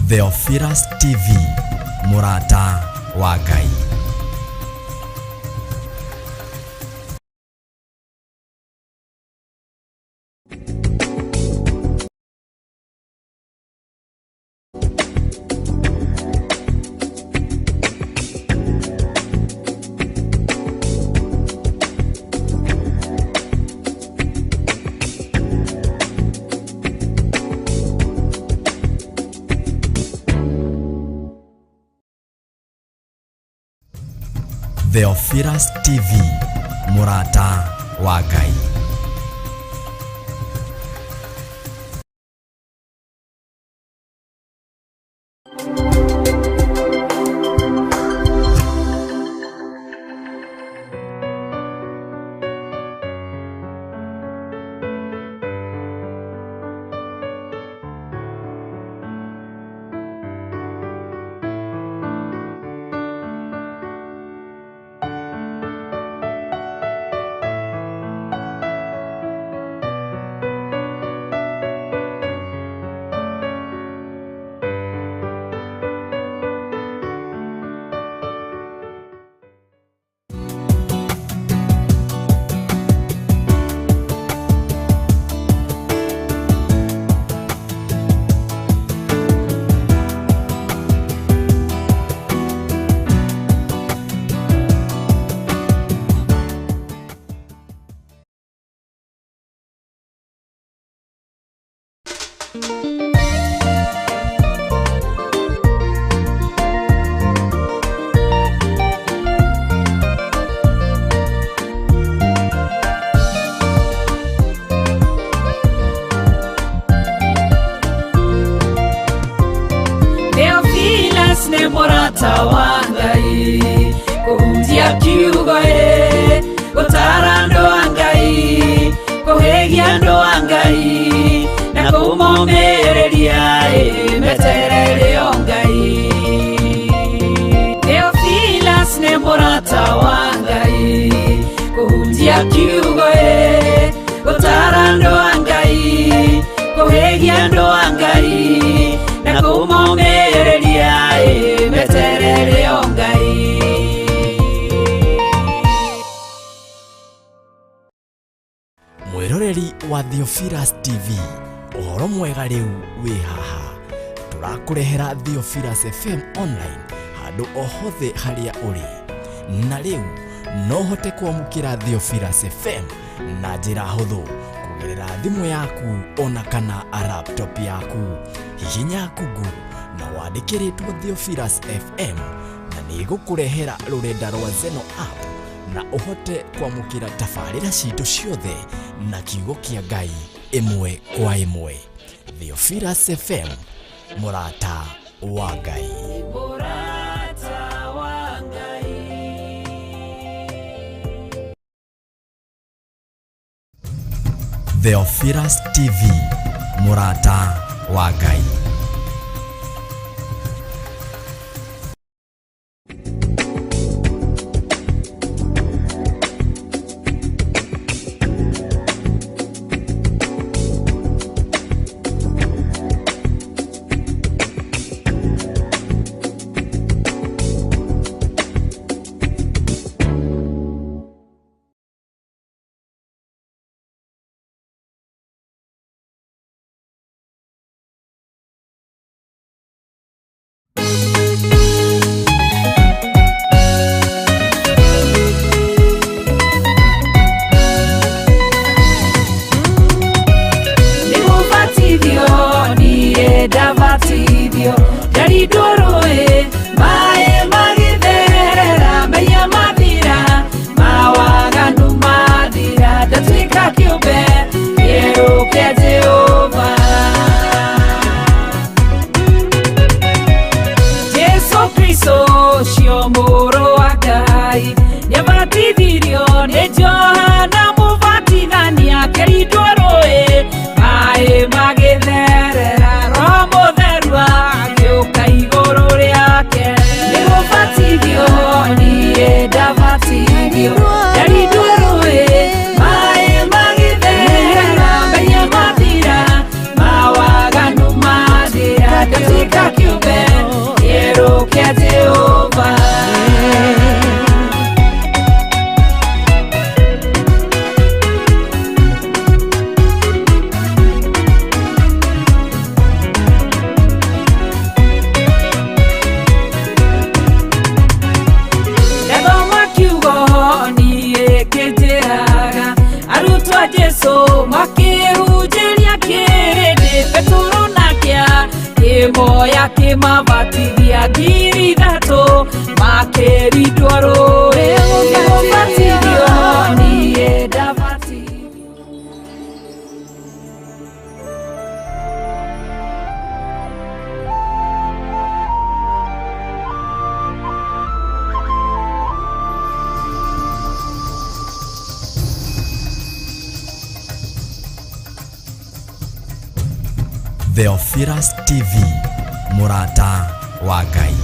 Theophilus TV, mũrata wa Ngai. Theophilus TV, mũrata wa Ngai. Theophilus nĩ mũrata wa Ngai, kũhunjia kiugo ĩ, gũtara andũ a Ngai, kũhĩgia andũ a Ngai, na kũmomĩrĩria ĩ, meterere o Ngai. Theophilus nĩ mũrata wa Ngai, kũhunjia kiugo ĩ, gũtara andũ a Ngai, kũhĩgia andũ a Ngai, na kũmomĩrĩria ĩ, meterere o Ngai. Mwĩroreri wa Theophilus TV, ũhoro mwega rĩu wĩ haha. Tũrakũrehera Theophilus FM online handũ o hothe harĩa ũrĩ. Na rĩu no ũhote kwamũkĩra Theophilus FM na njĩra hũthũ kũgerera thimũ yaku ona kana laptop yaku. Hihinya Google na wandĩkĩrĩtwo Theophilus FM na nĩ ĩgũkũrehera rũrenda rwa Zeno app na ũhote kwamũkĩra tabarĩra citũ ciothe na kiugo kĩa Ngai ĩmwe kwa ĩmwe. Theophilus FM, mũrata wa Ngai. Mũrata wa Ngai. Theophilus TV, mũrata wa Ngai. Arutwo a Jesu makĩhunjĩria kĩrĩndĩ Petero nake akĩmoya akĩmabatithia 3,000 makĩrindwo rũĩ gũbatithio niĩ ndabatithio. Theophilus TV, mũrata wa Ngai.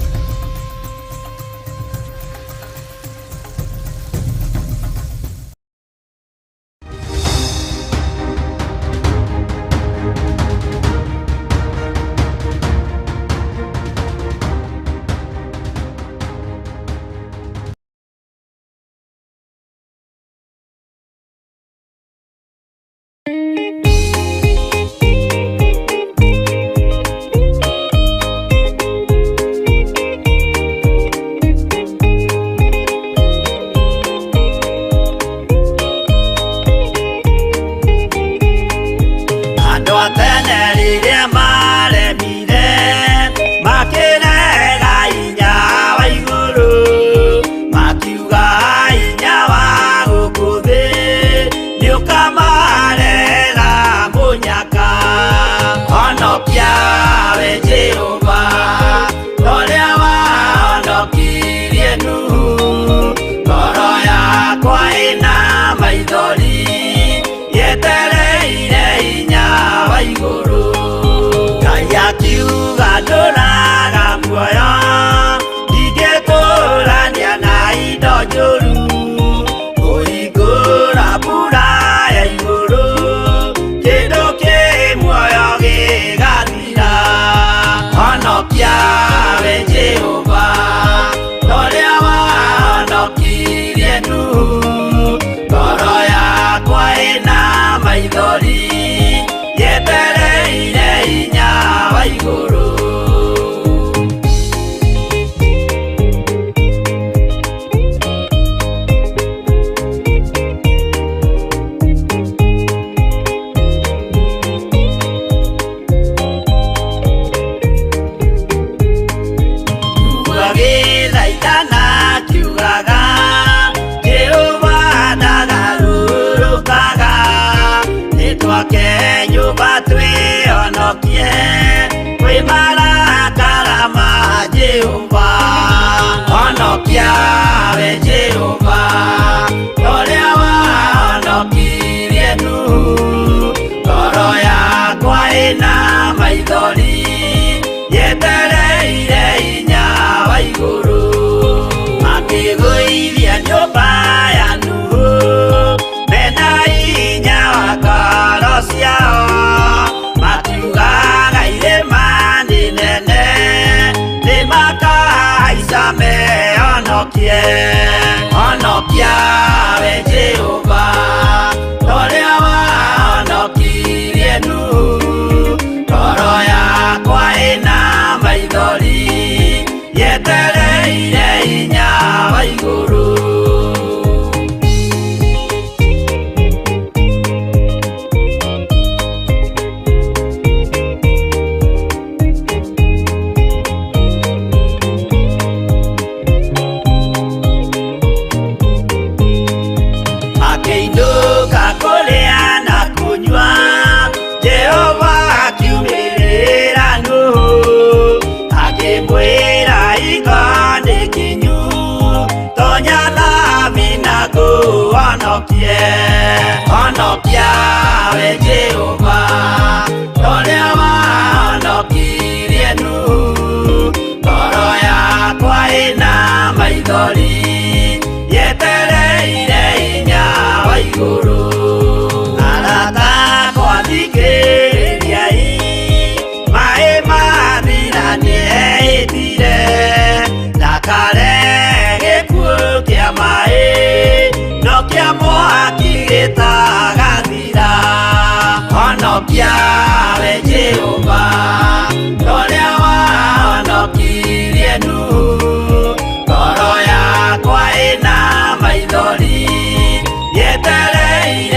Andũ a tene rĩrĩa maremire makĩrega hinya wa igũrũ, makiuga hinya wa gũkũ thĩ nĩũkamarehera mũnyaka. Honokia we Jehova ũrĩa wahonokirie Nuhu, ngoro yakwa ĩna maithori yetereire hinya wa igũrũ. Ngai akiuga ndũraga muoyo, ndingĩtũrania na indo njũru, kũhingũra mbura ya igũrũ, kĩndũ kĩ muoyo gĩgathira. Honokia we Jehova ũrĩa wahonokirie Nuhu, ngoro yakwa ĩna maithori yetereire hinya wa igũrũ. Agĩthaithana akiugaga Jehova ndagarũrũkaga, nĩtwake nyũmba twĩhonokie kwĩ marakara ma Jehova. Honokia we Jehova ũrĩa wahonokirie Nuhu, ngoro yakwa ĩna maithori yetereire hinya wa igũrũ. Makĩgũithia nyũmba ya Nuhu mena hinya wa ngoro ciao, makiugaga irĩma nĩ nene nĩmakahaica mehonokie. Honokia we Jehova ũrĩa wahonokirie Nuhu, ngoro yakwa ĩna maithori yetereire hinya wa igũrũ. Akĩinũka kũrĩa na kũnyua, Jehova akiumĩrĩra Nuhu, akĩmwĩra hingo nĩ kinyu, tonya thabina ngũhonokie. Honokia we Jehova ũrĩa wahonokirie Nuhu, ngoro yakwa ĩna maithori yetereire hinya wa igũrũ. Arata akwa thikĩrĩriai, maĩ mathira nĩehĩtire, ndakare gĩkuũ kĩa maĩ no kĩa mwaki gĩtagathira. Honokia we Jehova ũrĩa wahonokirie Nuhu, ngoro yakwa ĩna maithori yetereire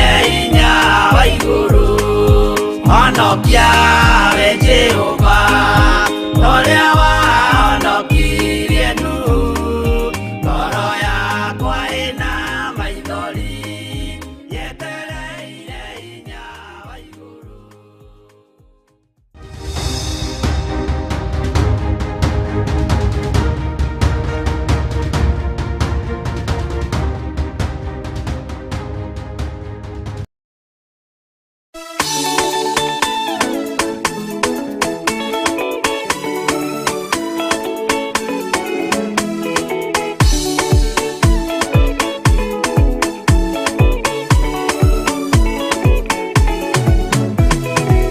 Honokia we Jehova, ũrĩa wahonokirie Nuhu. Ngoro yakwa ĩna maithori, yetereire hinya wa igũrũ.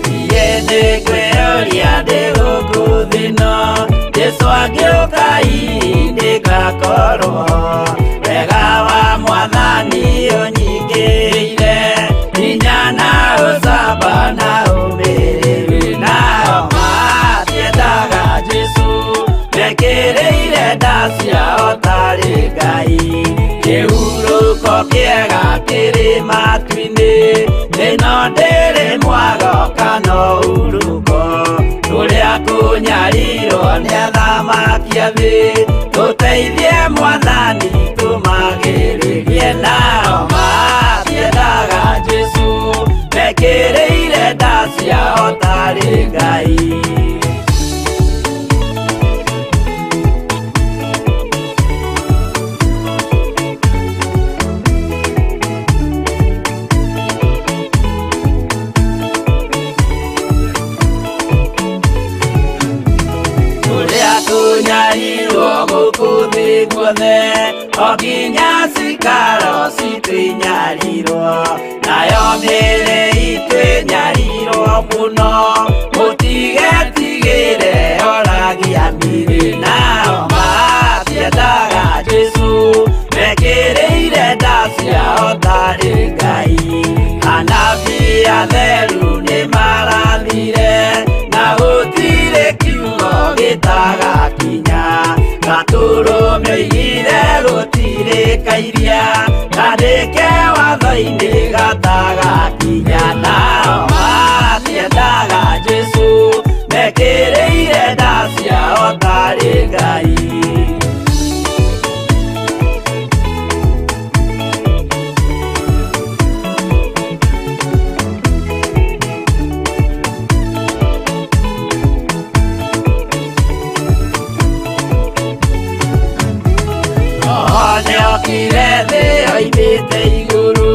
Niĩ nĩngwĩyũria ndĩ gũkũ thĩ ĩno, Jesũ angĩũka hihi nĩngakorwo. Wega wa Mwathani ũnyingĩrĩire, hinya na ũcamba na ũmĩrĩru. Nao matiendaga Jesũ, mekĩrĩire nda ciao tarĩ Ngai. Kĩhurũko kĩega kĩrĩ matu-inĩ, ĩno ndĩrĩ mwago kana ũhurũko. Tũrĩa kũnyarirwo nĩ athamaki a thĩ, tũteithie Mwathani tũmagĩrĩrie. Nao matiendaga Jesũ, mekĩrĩire nda ciao tarĩ Ngai. Tũrĩa tũnyarirwo gũkũ thĩ guothe, o nginya cikaro citũ inyarirwo, nayo mĩĩrĩ itũ ĩnyarirwo mũno. Mũtigetigĩre oragia mĩĩrĩ. Nao matiendaga Jesũ, mekĩrĩire nda ciao tarĩ Ngai. Anabii atheru nĩmarathire, na gũtirĩ kiugo gĩtagakinya. Gatũrũme oigire gũtirĩ kairia, kandĩke watho-inĩ gatagakinya. Nao matiendaga Jesũ, mekĩrĩire nda ciao tarĩ Ngai. Roho nĩokire thĩ oimĩte igũrũ,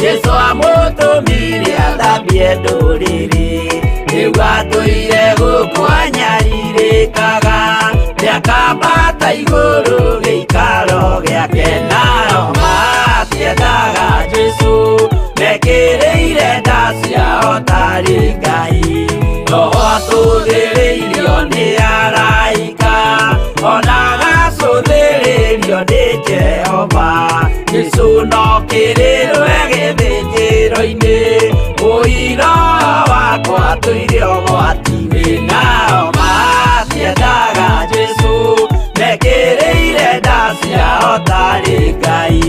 Jesũ amũtũmire athambie ndũrĩrĩ. Rĩu atũire gũkũ anyarirĩkaga, nĩakambata igũrũ gĩikaro gĩake. Nao matiendaga Jesũ, mekĩrĩire nda ciao tarĩ Ngai. Roho atũthĩrĩirio nĩ araika, ona agacũthĩrĩrio nĩ Jehova. Jesũ no kĩrĩrwe gĩthĩnjĩro-inĩ, ũira wakwa tũire ũgwati-inĩ. Nao matiendaga Jesũ, mekĩrĩire nda ciao tarĩ Ngai.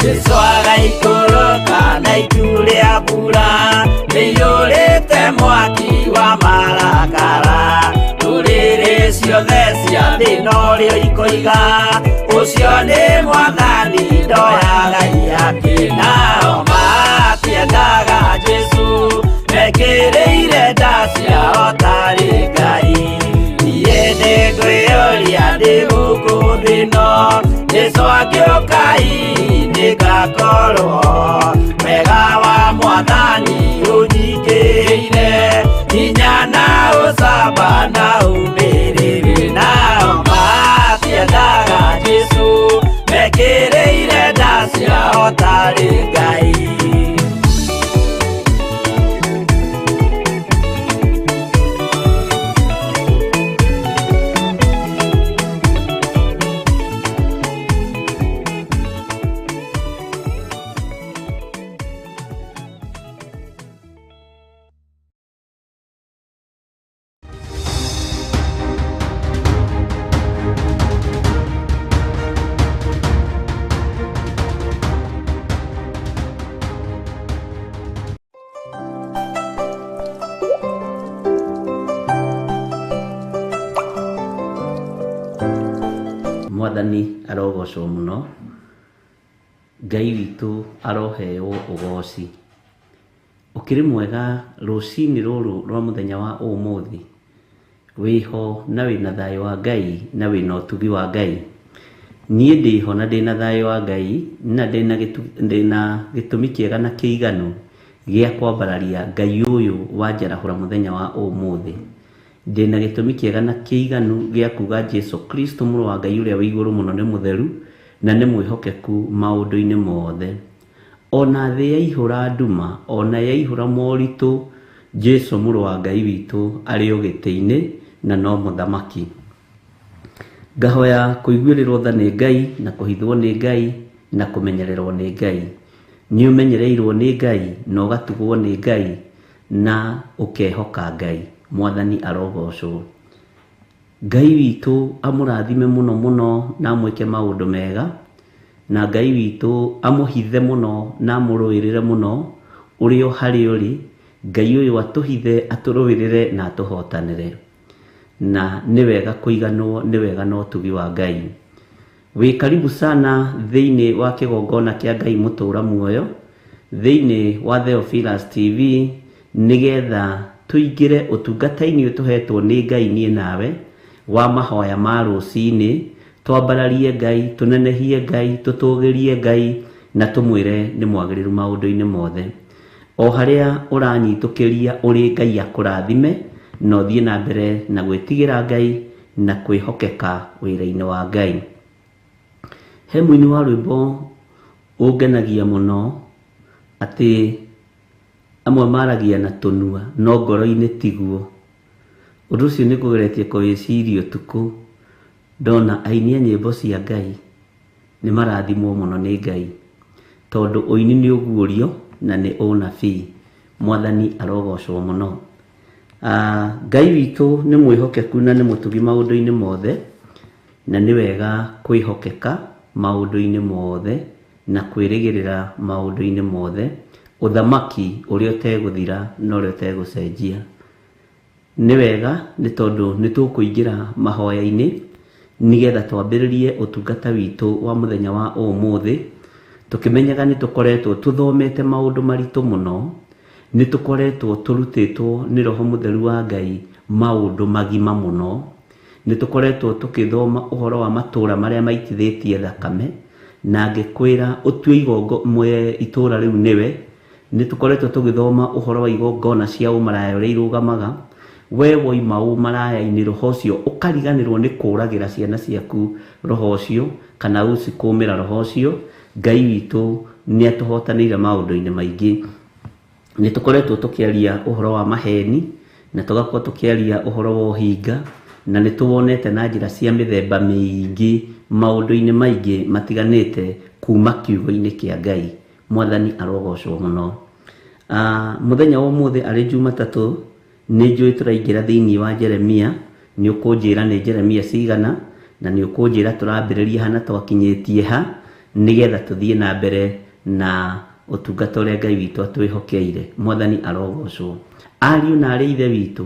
Jesũ agaikũrũka na itu rĩa mbura, rĩiyũrĩte mwaki wa marakara. Ndũrĩrĩ ciothe cia thĩ norĩo ikoiga, ũcio nĩ Mwathani ndoyaga ihaki. Nao matiendaga Jesũ, mekĩrĩire nda ciao tarĩ Ngai. Niĩ nĩngwĩyũria ndĩ gũkũ thĩ ĩno, Jesũ angĩũka hihi nĩngakorwo. Wega wa Mwathani ũnyingĩrĩire, hinya na ũcamba na ũmĩrĩru. Nao matiendaga Jesũ, mekĩrĩire nda ciao tarĩ Ngai. Mwathani arogocwo mũno, Ngai witũ aroheo ũgoci. Ũkĩrĩ mwega rũcinĩ rũrũ rwa mũthenya wa ũmũthĩ, wĩho na wĩna thayũ wa Ngai na wĩna ũtugi wa Ngai. Niĩ ndĩho na ndĩna thayũ wa Ngai na ndĩna gĩtũmi kĩega na kĩiganu gĩa kwambararia Ngai ũyũ wanjarahũra mũthenya wa ũmũthĩ. Ndĩna gĩtũmi kĩega na kĩiganu gĩa kuga Jesu Kristo mũrũ wa Ngai ũrĩa wĩ igũrũ mũno nĩ mũtheru na nĩ mwĩhokeku maũndũ-inĩ mothe. Ona thĩ yaihũra nduma, ona yaihũra moritũ, Jesu mũrũ wa Ngai witũ arĩ o gĩtĩ-inĩ na no mũthamaki. Ngahoya kũiguĩrĩrwo tha nĩ Ngai na kũhithwo nĩ Ngai na kũmenyererwo nĩ Ngai. Nĩ ũmenyereirwo nĩ Ngai na ũgatugwo nĩ Ngai na ũkehoka Ngai. Mwathani arogocwo. Ngai witũ amũrathime mũno mũno na amwĩke maũndũ mega, na Ngai witũ amũhithe mũno na amũrũĩrĩre mũno ũrĩ o harĩa ũrĩ. Ngai ũyũ atũhithe, atũrũĩrĩre na atũhotanĩre. Na nĩ wega kũiganwo, nĩ wega na ũtugi wa Ngai. Wĩ karibu sana thĩinĩ wa kĩgongona kĩa Ngai mũtũra muoyo, thĩinĩ wa Theophilus TV, nĩgetha tũingĩre ũtungata-inĩ ũyũ tũhetwo nĩ Ngai niĩ nawe, wa mahoya ma rũcinĩ, twambararie Ngai, tũnenehie Ngai, tũtũgĩrie Ngai, na tũmwĩre nĩ mwagĩrĩru maũndũ-inĩ mothe. O harĩa ũranyitũkĩria ũrĩ Ngai akũrathime, na ũthiĩ na mbere na gwĩtigĩra Ngai na kwĩhokeka wĩra-inĩ wa Ngai. He mũini wa rwĩmbo ũngenagia mũno atĩ amwe maragia na tũnua no ngoro-inĩ tiguo. Ũndũ ũcio nĩ ngũgeretie kũwĩciria ũtukũ, ndona aini a nyĩmbo cia Ngai nĩ marathimwo mũno nĩ Ngai, tondũ ũini nĩ ũguũrio na nĩ ũnabii. Mwathani arogocwo mũno. Ngai witũ nĩ mwĩhokeku na nĩ mũtugi maũndũ-inĩ mothe, na nĩ wega kwĩhokeka maũndũ-inĩ mothe na kwĩrĩgĩrĩra maũndũ-inĩ mothe, ũthamaki ũrĩa ũtegũthira na ũrĩa ũtegũcenjia. Nĩ wega nĩ tondũ nĩ tũkũingĩra mahoya-inĩ nĩgetha twambĩrĩrie ũtungata witũ wa mũthenya wa ũmũthĩ, tũkĩmenyaga nĩ tũkoretwo tũthomete maũndũ maritũ mũno, nĩ tũkoretwo tũrutĩtwo nĩ Roho Mũtheru wa Ngai maũndũ magima mũno, nĩ tũkoretwo tũkĩthoma ũhoro wa matũũra marĩa maitithĩtie thakame, na ngĩkwĩra ũtue igongo itũũra rĩu nĩwe. Nĩ tũkoretwo tũgĩthoma ũhoro wa igongona cia ũmaraya ũrĩa irũgamaga. We woima ũmaraya-inĩ, roho ũcio ũkariganĩrwo nĩ kũragĩra ciana ciaku roho ũcio, kana ũcikũmĩra roho ũcio. Ngai witũ nĩ atũhotanĩire maũndũ-inĩ maingĩ. Nĩ tũkoretwo tũkĩaria ũhoro wa maheni, na tũgakorwo tũkĩaria ũhoro wa ũhinga, na nĩ tũwonete na njĩra cia mĩthemba mĩingĩ maũndũ-inĩ maingĩ matiganĩte kuma kiugo-inĩ kĩa Ngai. Mwathani arogocwo mũno. Mũthenya wa ũmũthĩ arĩ Jumatatũ, nĩ njũĩ tũraingĩra thĩinĩ wa Jeremia. Nĩ ũkũnjĩra nĩ Jeremia cigana, na nĩ ũkũnjĩra tũrambĩrĩria ha na twakinyĩtie ha, nĩgetha tũthiĩ na mbere na ũtungata ũrĩa Ngai witũ atwĩhokeire. Mwathani arogocwo. Ariũ na arĩ ithe witũ,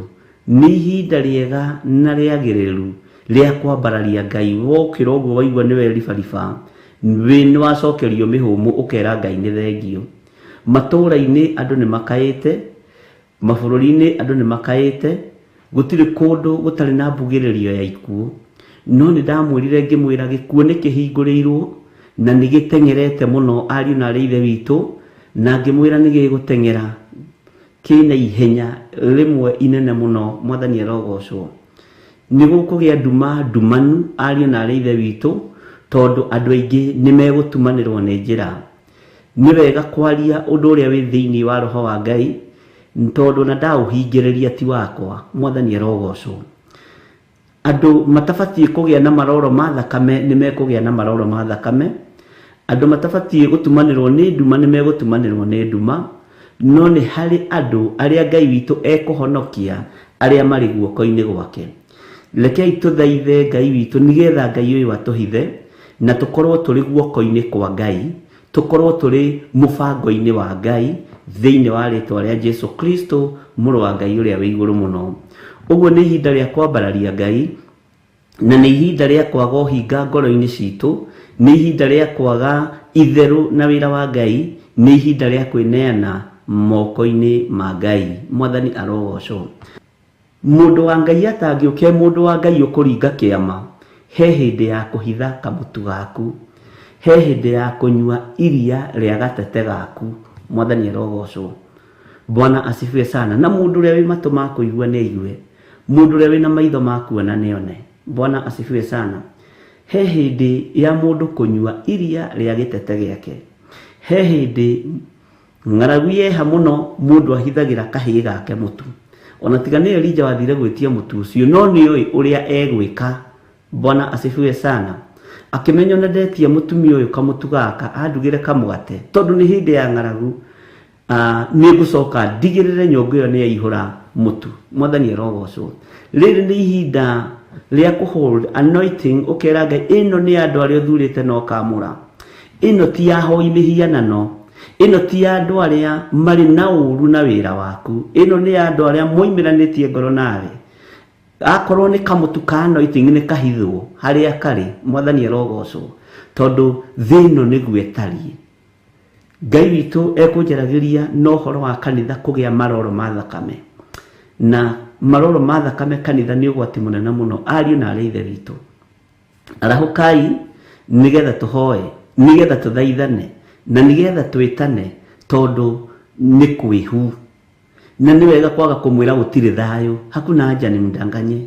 nĩ ihinda rĩega na rĩagĩrĩru rĩa kwambararia Ngai. Wokĩra ũguo waigua nĩwe ribariba, nĩ wacokerio mĩhũmũ ũkera Ngai nĩ thengio. Matũũra-inĩ andũ nĩ makaĩte, mabũrũri-inĩ andũ nĩ makaĩte, gũtirĩ kũndũ gũtarĩ na mbugĩrĩrio ya ikuũ. No nĩ ndamwĩrire ngĩmwĩra gĩkuũ nĩ kĩhingũrĩirwo na nĩ gĩteng'erete mũno ariũ na arĩ ithe witũ, na ngĩmwĩra nĩ gĩgũteng'era kĩna ihenya rĩmwe inene mũno. Mwathani arogocwo. Nĩ gũkũgĩa nduma ndumanu ariũ na arĩ ithe witũ, tondũ andũ aingĩ nĩ megũtumanĩrwo nĩ njĩra. Nĩ wega kwaria ũndũ ũrĩa wĩ thĩinĩ wa roho wa Ngai, tondũ na ndaũhingĩrĩria ti wakwa. Mwathani arogocwo. Andũ matabatiĩ kũgĩa na maroro ma thakame nĩ mekũgĩa na maroro ma thakame. Andũ matabatiĩ gũtumanĩrwo nĩ nduma nĩ megũtumanĩrwo nĩ nduma. No nĩ harĩ andũ arĩa Ngai witũ ekũhonokia, arĩa marĩ guoko-inĩ gwake. Rekei tũthaithe Ngai witũ nĩgetha Ngai ũyũ atũhithe, na tũkorwo tũrĩ guoko-inĩ kwa Ngai, tũkorwo tũrĩ mũbango-inĩ wa Ngai thĩinĩ wa rĩtwa rĩa Jesu Kristo mũrũ wa Ngai ũrĩa wĩ igũrũ mũno. Ũguo nĩ ihinda rĩa kwambararia Ngai. Na nĩ ihinda rĩa kwaga ũhinga ngoro-inĩ citũ, nĩ ihinda rĩa kwaga itherũ na wĩra wa Ngai, nĩ ihinda rĩa kwĩneana moko-inĩ ma Ngai. Mwathani arogocwo. Mũndũ wa Ngai atangĩũka e mũndũ wa Ngai ũkũringa kĩama, he hĩndĩ ya kũhitha kamũtu gaku, he hĩndĩ ya kũnyua iria rĩa gatete gaku. Mwathani arogocwo. Bwana asifiwe sana. Na mũndũ ũrĩa wĩ matũ ma kũigua nĩ aigue, mũndũ ũrĩa wĩna maitho ma kuona nĩ one. Bwana asifiwe sana. He hĩndĩ ya mũndũ kũnyua iria rĩa gĩtete gĩake. He hĩndĩ ng'aragu yeha mũno mũndũ ahithagĩra kahĩĩ gake mũtu. Ona tiga nĩ Elija wathire gwĩtia mũtu ũcio, no nĩoĩ ũrĩa egwĩka. Bwana asifiwe sana. Akĩmenya ona ndetia mũtumia ũyũ kamũtu gaka andugĩre kamũgate, tondũ nĩ hĩndĩ ya ng'aragu, nĩ ngũcoka ndigĩrĩre nyũngũ ĩyo nĩ yaihũra mũtu. Mwathani arogocwo. Rĩrĩ nĩ ihinda rĩa kũ hold anointing, ũkera Ngai ĩno nĩ andũ arĩa ũthurĩte na ũkamũra. Ĩno ti ya ahoi mĩhianano, ĩno ti ya andũ arĩa marĩ na ũru na wĩra waku, ĩno nĩ ya andũ arĩa moimĩranĩtie ngoro nawe. Akorwo nĩ kamũtu ka anointing nĩ kahithwo harĩa karĩ, Mwathani arogocwo, tondũ thĩ ĩno nĩguo ĩtariĩ. Ngai witũ ekũnjaragĩria na ũhoro wa kanitha kũgĩa maroro ma thakame, na maroro ma thakame kanitha nĩ ũgwati mũnene mũno. Ariũ na arĩ ithe witũ, arahũkai nĩgetha tũhoe, nĩgetha tũthaithane, na nĩgetha twĩtane, tondũ nĩ kwĩhu. Na nĩ wega kwaga kũmwĩra gũtirĩ thayũ, hakuna haja ni mdanganye.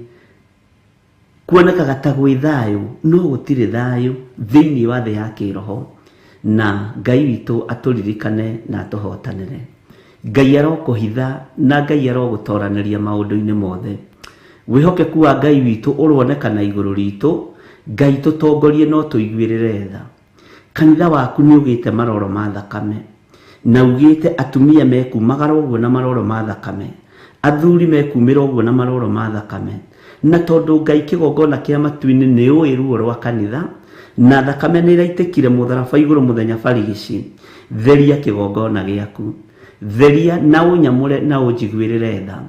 Kuonekaga ta gwĩ thayũ, no gũtirĩ thayũ thĩinĩ wa thĩ ya kĩroho. Na Ngai witũ atũririkane na atũhotanĩre. Ngai arokũhitha na Ngai arogũtoranĩria maũndũ-inĩ mothe. Wĩhokeku wa Ngai witũ ũronekana igũrũ ritũ. Ngai tũtongorie no tũiguĩrĩre tha. Kanitha waku nĩ ũgĩte maroro ma thakame, na ugĩte atumia mekumagara ũguo na maroro ma thakame, athuri mekumĩra ũguo na maroro ma thakame. Na tondũ Ngai kĩgongona kĩa matu-inĩ nĩ ũĩ ruo rwa kanitha, na thakame nĩ ĩraitĩkire mũtharaba igũrũ mũthenya barigici, theria kĩgongona gĩaku. Theria na ũnyamũre na ũnjiguĩrĩre tha,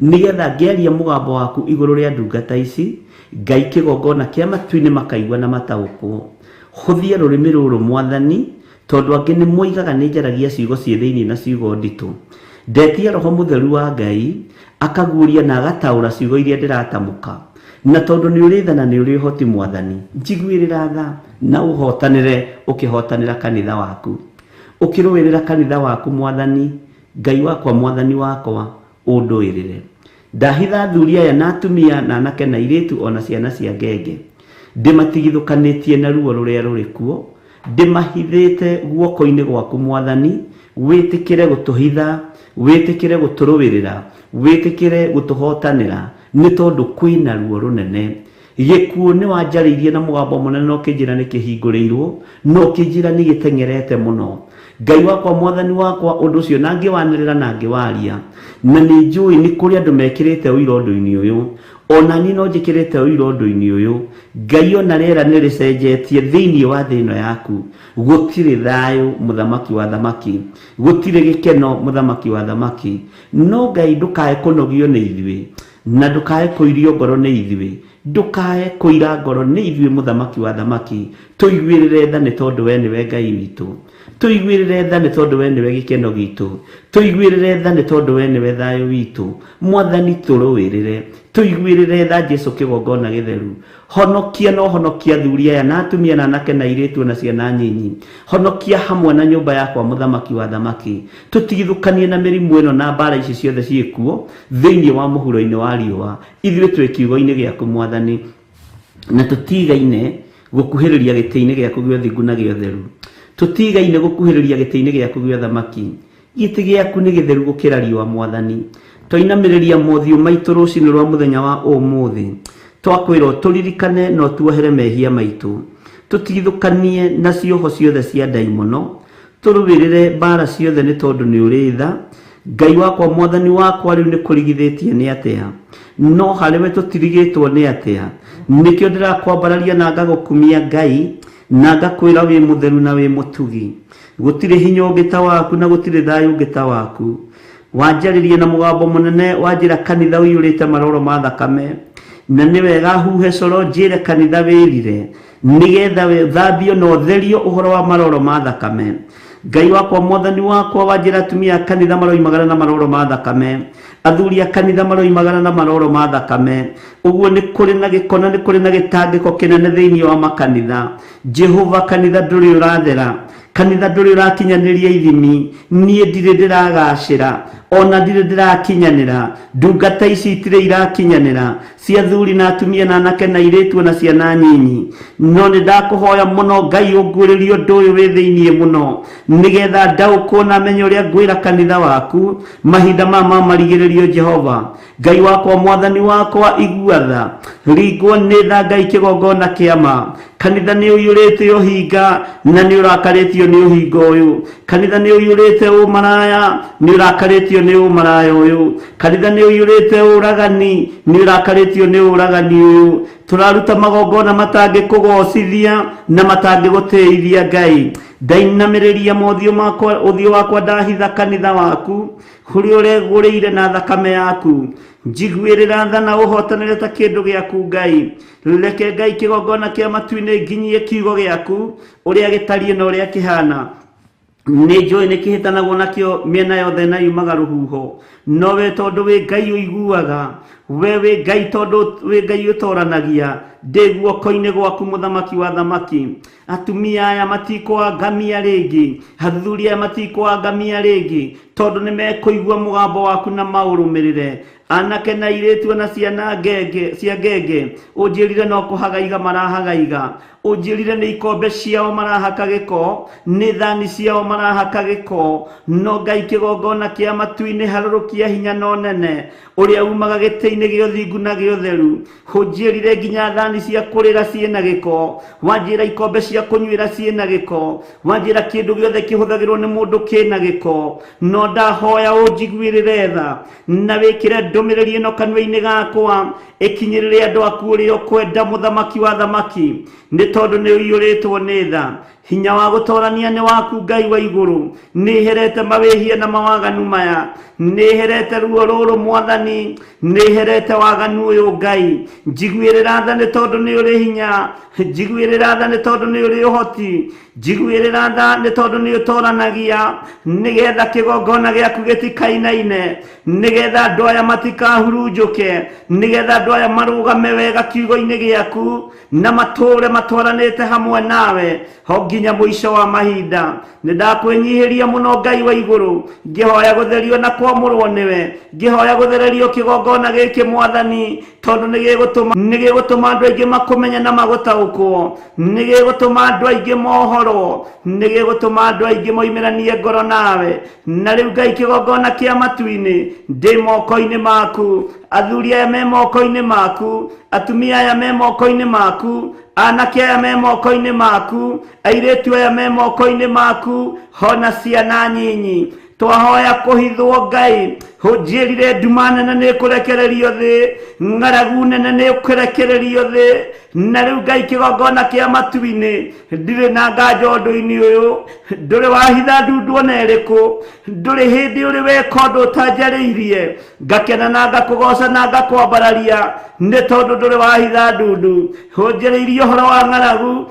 nĩgetha ngĩaria mũgambo waku igũrũ rĩa ndungata ici, Ngai kĩgongona kĩa matu-inĩ makaigua na mataũkwo. Hũthia rũrĩmĩ rũrũ Mwathani, tondũ angĩ nĩ moigaga nĩ njaragia ciugo ciĩ thĩinĩ na ciugo nditũ. Ndetia Roho Mũtheru wa Ngai, akaguũria na agataũra ciugo iria ndĩratamũka. Na tondũ nĩ ũrĩ tha na nĩ ũrĩ ũhoti Mwathani, njiguĩrĩra tha na ũhotanĩre ũkĩhotanĩra kanitha waku. Ũkĩrũĩrĩra kanitha waku Mwathani, Ngai wakwa Mwathani wakwa, ũndũĩrĩre. Ndahitha athuri aya na atumia na anake na airĩtu o na ciana cia ngenge. Ndĩmatigithũkanĩtie na ruo rũrĩa rũrĩ kuo, ndĩmahithĩte guoko-inĩ gwaku Mwathani, wĩtĩkĩre gũtũhitha, wĩtĩkĩre gũtũrũĩrĩra, wĩtĩkĩre gũtũhotanĩra, nĩ tondũ kwĩ na ruo rũnene. Gĩkuũ nĩ wanjarĩirie na mũgambo mũnene na ũkĩnjĩra nĩ kĩhingũrĩirwo, na ũkĩnjĩra nĩ gĩteng'erete mũno. Ngai wakwa, Mwathani wakwa, ũndũ ũcio na ngĩwanĩrĩra na ngĩwaria. Na nĩ njũĩ nĩ kũrĩ andũ mekĩrĩte ũira ũndũ-inĩ ũyũ. O na niĩ no njĩkĩrĩte ũira ũndũ-inĩ ũyũ. Ngai o na rĩera nĩ rĩcenjetie thĩinĩ wa thĩ ĩno yaku. Gũtirĩ thayũ, Mũthamaki wa athamaki. Gũtirĩ gĩkeno, Mũthamaki wa athamaki. No Ngai ndũkae kũnogio nĩ ithuĩ. Na ndũkae kũirio ngoro nĩ ithuĩ, ndũkae kũira ngoro nĩ ithuĩ, Mũthamaki wa athamaki. Tũiguĩrĩre tha nĩ tondũ wee nĩwe Ngai witũ. Tũiguĩrĩre tha nĩ tondũ wee nĩwe gĩkeno gitũ. Tũiguĩrĩre tha nĩ tondũ wee nĩwe thayũ witũ. Mwathani tũrũĩrĩre. Tũiguĩrĩre tha Jesu kĩgongona gĩtheru. Honokia na ũhonokie athuri aya na atumia na anake na airĩtu o na ciana nyinyi. Honokia hamwe na nyũmba yakwa, Mũthamaki wa athamaki. Tũtigithũkanie na mĩrimũ ĩno na mbaara ici ciothe ciĩ kuo thĩinĩ wa mũhuro-inĩ wa riũa. Ithuĩ twĩ kiugo-inĩ gĩaku, Mwathani, na tũtigaine gũkuhĩrĩria gĩtĩ-inĩ gĩaku gĩa ũthingu na gĩa ũtheru. Tũtigaine gũkuhĩrĩria gĩtĩ-inĩ gĩaku gĩa ũthamaki. Gĩtĩ gĩaku nĩ gĩtheru gũkĩra riũa, Mwathani. Twainamĩrĩria mothiũ maitũ rũcinĩ rwa mũthenya wa ũmũthĩ, twakwĩra ũtũririkane na ũtuohere mehia maitũ. Tũtigithũkanie na cioho ciothe cia ndaimono, tũrũĩrĩre mbaara ciothe nĩ tondũ nĩ ũrĩ tha. Ngai wakwa, Mwathani wakwa, rĩu nĩ kũrigithĩtie nĩ atĩa? No harĩ we tũtirigĩtwo nĩ atĩa? Nĩkĩo ndĩrakwambararia na ngagũkumia Ngai, na ngakwĩra wĩ mũtheru na wĩ mũtugi. Gũtirĩ hinya ũngĩ ta waku na gũtirĩ thayũ ũngĩ ta waku. Wanjarĩria na mũgambo mũnene, wanjĩra kanitha ũiyũrĩte maroro ma thakame. Na nĩ wega huhe coro njĩre kanitha wĩrire, nĩgetha ũthambio na ũtherio ũhoro wa maroro ma thakame. Ngai wakwa, Mwathani wakwa, wanjĩra atumia a kanitha maroimagara na maroro ma thakame, athuri a kanitha maroimagara na maroro ma thakame. Ũguo nĩ kũrĩ na gĩko na nĩ kũrĩ na gĩtangĩko kĩnene thĩinĩ wa makanitha. Jehova, kanitha ndũrĩ ũrathera, kanitha ndũrĩ ũrakinyanĩria ithimi. Niĩ ndirĩ ndĩragacĩra, ona ndirĩ ndĩrakinyanĩra. Ndungata ici itirĩ irakinyanĩra, cia athuri na atumia na anake na airĩtu na ciana nyinyi. No nĩ ndakũhoya mũno Ngai ũnguũrĩrie ũndũ ũyũ wĩ thĩiniĩ mũno, nĩgetha ndaũkwo na menye ũrĩa ngwĩra kanitha waku mahinda maya ma marigĩrĩrio. Jehova Ngai wakwa, Mwathani wakwa, igua tha, ringwo nĩ tha Ngai kĩgongona kĩa ma. Kanitha nĩ ũiyũrĩte ũhinga na nĩ ũrakarĩtio nĩ ũhinga ũyũ. Kanitha nĩ ũiyũrĩte ũmaraya, nĩ ũrakarĩtio nĩ ũmaraya ũyũ. Kanitha nĩ ũiyũrĩte ũragani, nĩ ũrakarĩtio nĩ ũragani ũyũ. Tũraruta magongona matangĩkũgocithia na matangĩgũtĩithia Ngai. Ndainamĩrĩria mothiũ makwa, ũthiũ wakwa ndahitha kanitha waku ũrĩa ũregũrĩire na thakame yaku. Njiguĩrĩra tha na ũhotanĩre ta kĩndũ gĩaku Ngai. Reke Ngai kĩgongona kĩa matu-inĩ nginyie kiugo gĩaku ũrĩa gĩtariĩ na ũrĩa kĩhana. Nĩ njũĩ nĩ kĩhĩtanagwo nakĩo mĩena yothe na yumaga rũhuho, no we tondũ wĩ Ngai ũiguaga, we wĩ Ngai tondũ wĩ Ngai ũtoranagia, ndĩ guoko-inĩ gwaku mũthamaki wa thamaki. Atumia aya matikũangamia rĩngĩ, athuri aya matikũangamia rĩngĩ, tondũ nĩ mekũigua mũgambo waku na maũrũmĩrĩre. Anake na airĩtu na ciana ngenge cia ngenge, ũnjĩrire no kũhagaiga marahagaiga. Ũnjĩrire nĩ ikombe ciao marahaka gĩko, nĩ thani ciao marahaka gĩko. No Ngai kĩgongona kĩa matu-inĩ, harũrũkia hinya na ũnene ũrĩa umaga gĩtĩ-inĩ gĩa ũthingu na gĩa ũtheru. Ũnjĩrire nginya thani cia kũrĩra ciĩna gĩko, wanjĩra ikombe cia kũnyuĩra ciĩna gĩko, wanjĩra kĩndũ gĩothe kĩhũthagĩrwo nĩ mũndũ kĩna gĩko. No ndahoya ũnjiguĩrĩre tha na wĩkĩre ndũmĩrĩri ĩno kanua-inĩ gakwa, ĩkinyĩrĩre andũ aku ũrĩa ũkwenda, mũthamaki wa thamaki, nĩ tondũ nĩ ũiyũrĩtwo nĩ tha. Hinya wa gũtorania nĩ waku Ngai wa igũrũ. Nĩ herete mawĩhia na mawaganu maya, nĩ herete ruo rũrũ Mwathani, nĩ herete waganu ũyũ Ngai. Njiguĩrĩra tha nĩ tondũ nĩ ũrĩ hinya, njiguĩrĩra tha nĩ tondũ nĩ ũrĩ ũhoti, njiguĩrĩra tha nĩ tondũ nĩ ũtoranagia, nĩgetha kĩgongona gĩaku gĩtikainaine, nĩgetha andũ aya matikahurunjũke, nĩgetha andũ aya marũgame wega kiugo-inĩ gĩaku na matũũre matwaranĩte hamwe nawe ho nginya mũico wa mahinda. Nĩ ndakwĩnyihĩria mũno Ngai wa igũrũ, ngĩhoya gũtherio na kwamũrwo nĩwe, ngĩhoya gũthererio kĩgongona gĩkĩ Mwathani, tondũ nĩ gĩgũtũma andũ aingĩ makũmenye na magũtaũkwo, nĩ gĩgũtũma andũ aingĩ mohorwo, nĩ gĩgũtũma andũ aingĩ moimĩranie ngoro nawe. Na rĩu Ngai kĩgongona kĩa matu-inĩ, ndĩ moko-inĩ maku, athuri aya me moko-inĩ maku, atumia aya me moko-inĩ maku, anake aya me moko-inĩ maku, airĩtu aya me moko-inĩ maku, hona ciana nyinyi. Twahoya kũhithwo Ngai, ũnjĩrire nduma nene nĩ ĩkũrekererio thĩ, ng'aragu nene nĩ ĩkũrekererio thĩ. Na rĩu Ngai kĩgongona kĩa matu-inĩ, ndirĩ na nganja ũndũ-inĩ ũyũ. Ndũrĩ wahitha ndundu ona ĩrĩkũ, ndũrĩ hĩndĩ ũrĩ weka ũndũ ũtanjarĩirie. Ngakena na ngakũgoca na ngakwambararia, nĩ tondũ ndũrĩ wahitha ndundu. Ũnjĩrĩirie ũhoro wa ng'aragu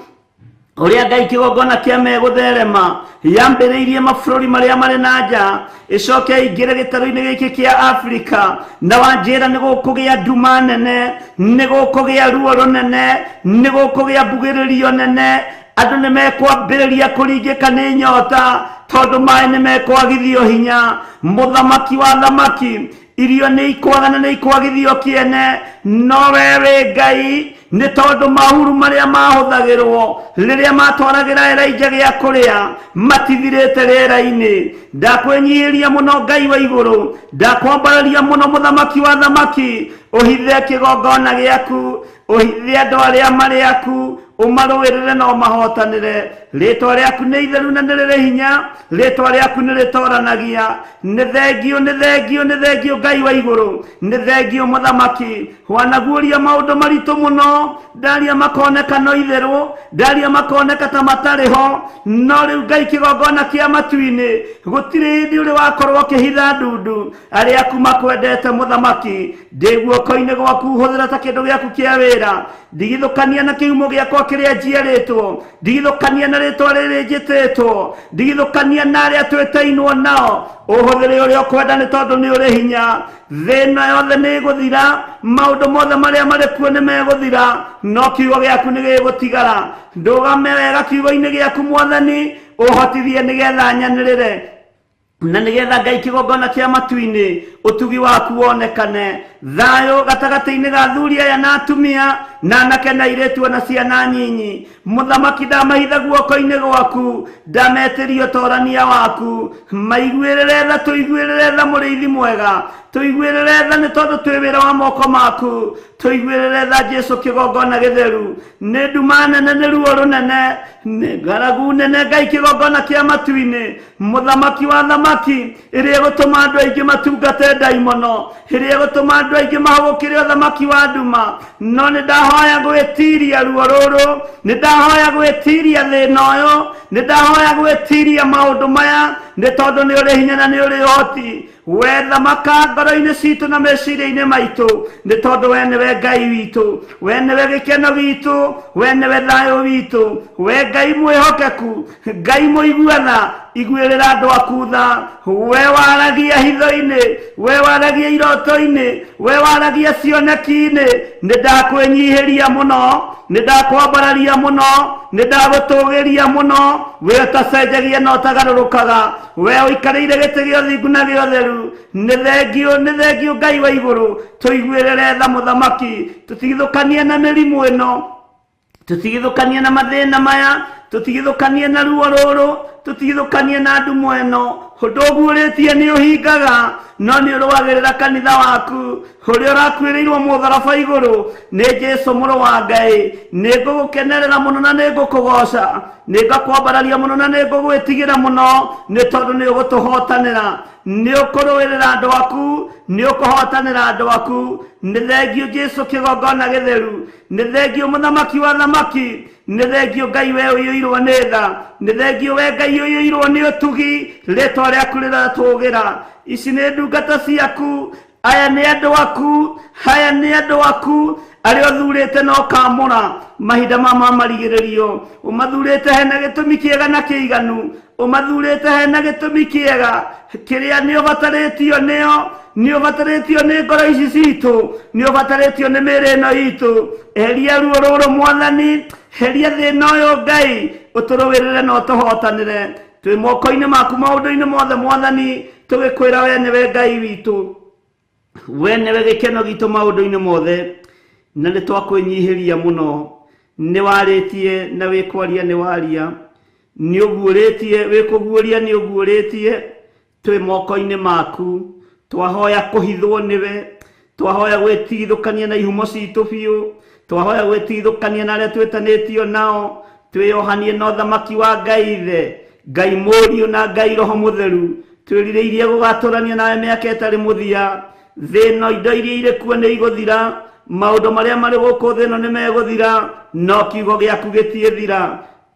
ũrĩa Ngai kĩgongona kĩa megũtherema yambĩrĩirie mabũrũri marĩa marĩ na nja, ĩcoke ĩingĩre gĩtarũ-inĩ gĩkĩ kĩa Afrika. Na wanjĩra nĩ gũkũgĩa nduma nene, nĩ gũkũgĩa ruo rũnene, nĩ gũkũgĩa mbugĩrĩrio nene, andũ nĩ mekwambĩrĩria kũringĩka nĩ nyota tondũ maĩ nĩ mekwagithio hinya. Mũthamaki wa thamaki, irio nĩ ikwaga na nĩ ikwagithio kĩene. No we wĩ Ngai, nĩ tondũ mahuru marĩa mahũthagĩrwo rĩrĩa matwaragĩra Elijah gĩa kũrĩa matithirĩte rĩera-inĩ. Ndakwĩnyihĩria mũno Ngai wa igũrũ, ndakwambararia mũno mũthamaki wa thamaki, ũhithe kĩgongona gĩaku, ũhithe andũ arĩa marĩ aku. Ũmarũĩrĩre na ũmahotanĩre. Rĩtwa rĩaku nĩ itheru na nĩ rĩrĩ hinya, rĩtwa rĩaku nĩ rĩtoranagia. Nĩ thengio, nĩ thengio, nĩ thengio Ngai wa igũrũ, nĩ thengio mũthamaki. Wanaguũria maũndũ maritũ mũno, ndaria makoneka no itherũ, ndaria makoneka ta matarĩ ho, no rĩu Ngai kĩgongona kĩa matu-inĩ gũtirĩ hĩndĩ ũrĩ wakorwo ũkĩhitha ndundu. Arĩa aku makwendete mũthamaki, ndĩ guoko-inĩ gwaku, hũthĩra ta kĩndũ gĩaku kĩa wĩra. Ndigithũkania na kĩhumo gĩakwa kĩrĩa njiarĩtwo, ndigithũkania na rĩtwa rĩrĩ njĩtĩtwo, ndigithũkania na arĩa twĩtainwo nao. Ũhũthĩre ũrĩa ũkwenda nĩ tondũ nĩ ũrĩ hinya. Thĩ ĩno yothe nĩ ĩgũthira, maũndũ mothe marĩa marĩ kuo nĩ megũthira, no kiugo gĩaku nĩ gĩgũtigara. Ndũgame wega kiugo-inĩ gĩaku mwathani, ũhotithie nĩgetha nyanĩrĩre na nĩgetha Ngai kĩgongona kĩa matu-inĩ ũtugi waku wonekane. Thayũ gatagatĩ-inĩ ga athuri aya na atumia na anake na airĩtu ona ciana nyinyi. Mũthamaki, ndamahitha guoko-inĩ gwaku, ndametĩria ũtorania waku. Maiguĩrĩre tha, tũiguĩrĩre tha mũrĩithi mwega, tũiguĩrĩre tha nĩ tondũ twĩ wĩra wa moko maku. Tũiguĩrĩre tha Jesu kĩgongona gĩtheru. Nĩ nduma nene, nĩ ruo rũnene, nĩ ng'aragu nene Ngai kĩgongona kĩa matu-inĩ, mũthamaki wa thamaki, ĩrĩa ĩgũtũma andũ aingĩ matungate ndaimono, ĩrĩa ĩgũtũma andũ aingĩ mahũgũkĩre ũthamaki wa nduma. No nĩ ndahoya gwĩtiria ruo rũrũ, nĩ ndahoya gwĩtiria thĩna ũyũ, nĩ ndahoya gwĩtiria maũndũ maya, nĩ tondũ nĩ ũrĩ hinya na nĩ ũrĩ ũhoti. We thamaka ngoro-inĩ citũ na meciria-inĩ maitũ, nĩ tondũ we nĩwe Ngai witũ, we nĩwe gĩkeno gitũ, we nĩwe thayũ witũ, we Ngai mwĩhokeku, Ngai mũiguana, iguĩrĩra andũ aku tha. We waragia hitho-inĩ, we waragia iroto-inĩ, we waragia cioneki-inĩ, nĩ ndakwĩnyihĩria mũno, nĩ ndakwambararia mũno, nĩ ndagũtũgĩria mũno. We ũtacenjagia na ũtagarũrũkaga, we ũikarĩire gĩtĩ gĩa ũthingu na gĩa ũtheru. Nĩ thengio, nĩ thengio Ngai wa igũrũ, tũiguĩrĩre tha mũthamaki, tũtigithũkanie na mĩrimũ ĩno, tũtigithũkanie na mathĩna maya, tũtigithũkanie na ruo rũrũ, tũtigithũkanie na ndumo ĩno. Ũndũ ũguũrĩtie nĩ ũhingaga, no nĩ ũrũagĩrĩra kanitha waku ũrĩa ũrakuĩrĩirwo mũtharaba igũrũ nĩ Jesu mũrũ wa Ngai. Nĩ ngũgũkenerera mũno na nĩ ngũkũgoca, nĩ ngakwambararia mũno na nĩ ngũgwĩtigĩra mũno, nĩ tondũ nĩ ũgũtũhotanĩra, nĩ ũkũrũĩrĩra andũ aku, nĩ ũkũhotanĩra andũ aku. Nĩ thengio Jesu kĩgongona gĩtheru, nĩ thengio mũthamaki wa thamaki, nĩ thengio Ngai we ũiyũirwo nĩ tha, nĩ thengio we Ngai ũiyũirwo nĩ ũtugi, rĩtwa rĩaku rĩratũgĩra. Ici nĩ ndungata ciaku, aya nĩ andũ aku, aya nĩ andũ aku arĩa ũthurĩte na ũkamũra mahinda ma marigĩrĩrio. Ũmathurĩte hena gĩtũmi kĩega na kĩiganu, ũmathurĩte hena gĩtũmi kĩega kĩrĩa nĩ ũbatarĩtio nĩo, nĩ ũbatarĩtio nĩ ngoro ici citũ, nĩ ũbatarĩtio nĩ mĩĩrĩ ĩno itũ. Eheria ruo rũrũ mwathani, heria thĩna ũyũ Ngai, ũtũrũĩrĩre na ũtũhotanĩre. Twĩ moko-inĩ maku maũndũ-inĩ mothe mwathani, tũgĩkwĩra we nĩwe Ngai witũ, we nĩwe gĩkeno gitũ maũndũ-inĩ mothe, na nĩ twakwĩnyihĩria mũno. Nĩ warĩtie na wĩkwaria nĩ waria, nĩ ũguũrĩtie wĩkũguũria nĩ ũguũrĩtie. Twĩ moko-inĩ maku, twahoya kũhithwo nĩwe, twahoya gwĩtigithũkania na ihumo citũ biũ, twahoya gwĩtigithũkania na arĩa twĩtanĩtio nao, twĩyohanie na ũthamaki wa Ngai Ithe, Ngai Mũriũ na Ngai Roho Mũtheru. Twĩrirĩirie gũgatũrania nawe mĩaka ĩtarĩ mũthia. Thĩ ĩno indo iria irĩ kuo nĩ igũthira, maũndũ marĩa marĩ gũkũ thĩ ĩno nĩ megũthira, no kiugo gĩaku gĩtiĩthira.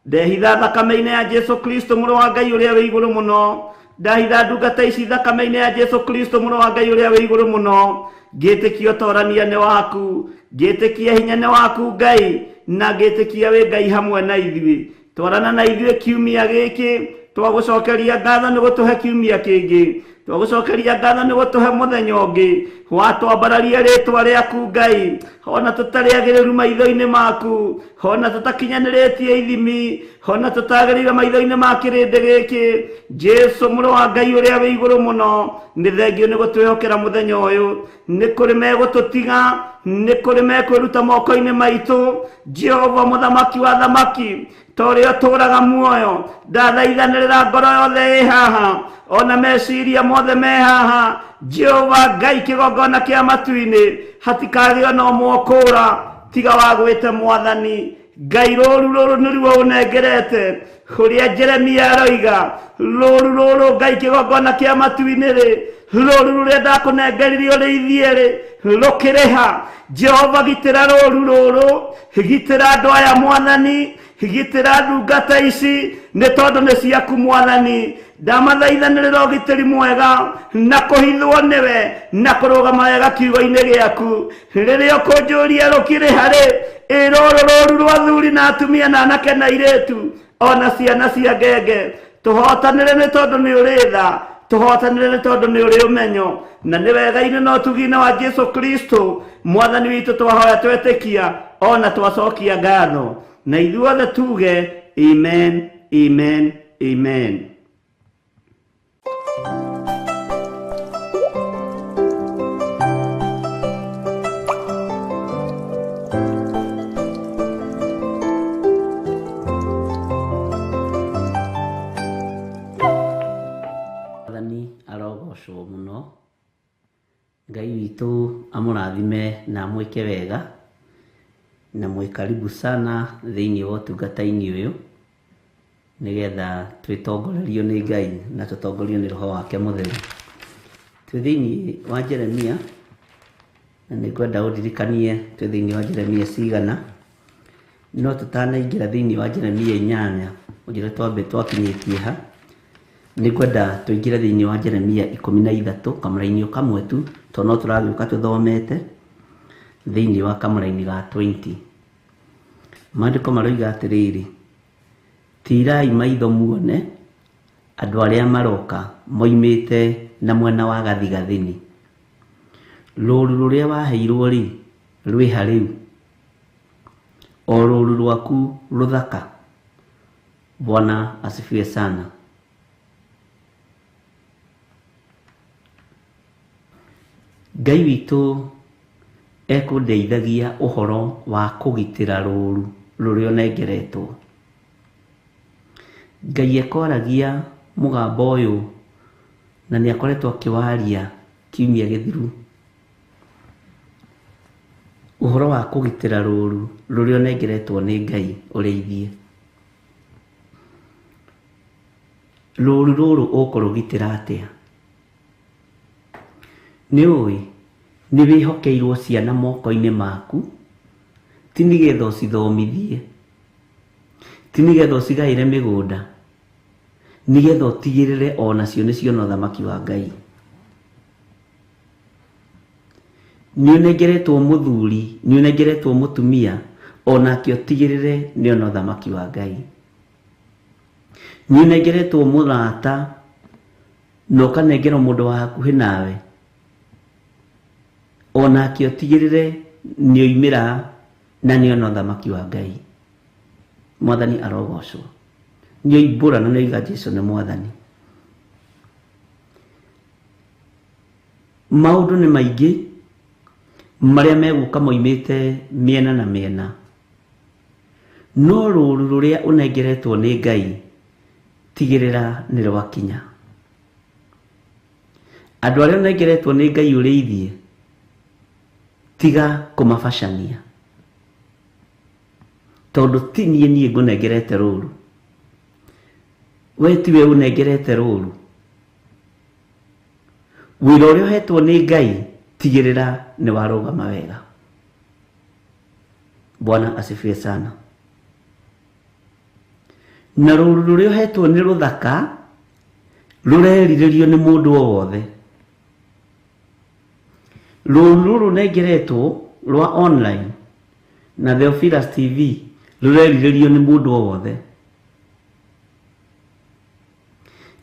Ndehitha thakame-inĩ ya Jesu Kristo mũrũ wa Ngai ũrĩa wĩ igũrũ mũno, ndahitha ndungata ici thakame-inĩ ya Jesu Kristo mũrũ wa Ngai ũrĩa wĩ igũrũ mũno. Ngĩtĩkia ũtorania nĩ waku, ngĩtĩkia hinya nĩ waku Ngai, na ngĩtĩkia wĩ Ngai hamwe na ithuĩ. Twarana na ithuĩ kiumia gĩkĩ, twagũcokeria ngatho nĩ gũtũhe kiumia kĩngĩ, twagũcokeria ngatho nĩ gũtũhe mũthenya ũngĩ. Watwambararia rĩtwa rĩaku Ngai, ona tũtarĩ agĩrĩru maitho-inĩ maku, ona tũtakinyanĩrĩtie ithimi, ona tũtagĩrĩire maitho-inĩ ma kĩrĩndĩ gĩkĩ. Jesu mũrũ wa Ngai ũrĩa wĩ igũrũ mũno, nĩ thengio nĩ gũtwĩhokera mũthenya ũyũ. Nĩ kũrĩ megũtũtiga, nĩ kũrĩ mekwĩruta moko-inĩ maitũ. Jehova mũthamaki wa thamaki, ta ũrĩa ũtũũraga muoyo, ndathaithanĩrĩra ngoro yothe ĩ haha, ona meciria mothe me haha. Jehova Ngai kĩgongona kĩa matu-inĩ, hatikagĩo na ũmwe ũkũũra tiga wagwĩte mwathani. Ngai rũru rũrũ nĩruo ũnengerete kũrĩa Jeremia aroiga rũru rũrũ Ngai kĩgongona kĩa matu-inĩ rĩ rũru rũrĩa ndakũnengeririe ũrĩithie rĩ rũkĩrĩha. Jehova gitĩra rũru rũrũ, gitĩra andũ aya mwathani, gitĩra ndungata ici nĩ tondũ nĩ ciaku mwathani. Ndamathaithanĩrĩra ũgitĩri mwega na kũhithwo nĩwe na kũrũgama wega kiugo-inĩ gĩaku. Rĩrĩa ũkũnjũria rũkĩrĩha rĩ, ĩ rũrũ rũru rwa athuri na atumia na anake na airĩtu ona ciana cia ngenge, tũhotanĩre nĩ tondũ nĩ ũrĩ tha, tũhotanĩre nĩ tondũ nĩ ũrĩ ũmenyo na nĩ wega-inĩ na ũtugi-inĩ wa Jesu Kristo mwathani witũ twahoya twetĩkia ona twacokia ngatho na ithuothe tuge amen, amen, amen. Mwathani arogocwo mũno. Ngai witũ amũrathime na amwĩke wega na mwĩ karibu sana thĩinĩ wa ũtungata-inĩ ũyũ nĩgetha twĩtongorerio nĩ Ngai na tũtongorio nĩ Roho wake Mũtheru. Twĩ thĩinĩ wa Jeremia na nĩngwenda ũndirikanie twĩ thĩinĩ wa Jeremia cigana, no tũtanaingĩra thĩinĩ wa Jeremia 8 ũnjĩre twambe twakinyĩtie ha. Nĩngwenda tũingĩre thĩinĩ wa Jeremia 13 kamũraini o kamwe tu tondũ no tũragĩũka tũthomete thĩinĩ wa kamũraini ga 20. Maandĩko maroiga atĩrĩrĩ, tirai maitho muone andũ arĩa maroka moimĩte na mwena wa gathigathini. Rũũru rũrĩa waheirwo rĩ rwĩha rĩu, o rũũru rwaku rũthaka. Bwana asifiwe sana. Ngai witũ ekũndeithagia ũhoro wa kũgitĩra rũũru rũrĩa ũnengeretwo. Ngai ekwaragia mũgambo ũyũ na nĩ akoretwo akĩwaria kiumia gĩthiru, ũhoro wa kũgitĩra rũũru rũrĩa ũnengeretwo nĩ Ngai ũrĩithie. Rũũru rũrũ ũkũrũgitĩra atĩa? Nĩ ũĩ nĩ wĩhokeirwo ciana moko-inĩ maku, ti nĩgetha ũcithomithie, ti nĩgetha ũcigaĩre mĩgũnda, nĩgetha ũtigĩrĩre onacio nĩ ciona ũthamaki wa Ngai. Nĩ ũnengeretwo mũthuri, nĩ ũnengeretwo mũtumia, onake ũtigĩrĩre nĩ ona ũthamaki wa Ngai. Nĩ ũnengeretwo mũrata na ũkanengerwo mũndũ wa hakuhĩ nawe, onake ũtigĩrĩre nĩ oimĩra na nĩ ona ũthamaki wa Ngai. Mwathani arogocwo. Nĩ oimbũra na nĩ oiga Jesu nĩ mwathani. Maũndũ nĩ maingĩ marĩa megũka moimĩte mĩena na mĩena, no rũũru rũrĩa ũnengeretwo nĩ Ngai tigĩrĩra nĩ rwakinya. Andũ arĩa ũnengeretwo nĩ Ngai ũrĩithie, tiga kũmabacania, tondũ ti niĩ niĩ ngũnengerete rũũru, we tiwe ũnengerete rũũru. Wĩra ũrĩa ũhetwo nĩ Ngai tigĩrĩra nĩ warũgama wega. Bwana asifiwe sana. Na rũũru rũrĩa ũhetwo nĩ rũthaka rũrerirĩrio nĩ mũndũ o wothe. Rũũru rũrũ nengeretwo rwa online na Theophilus TV rũrerirĩrio nĩ mũndũ o wothe.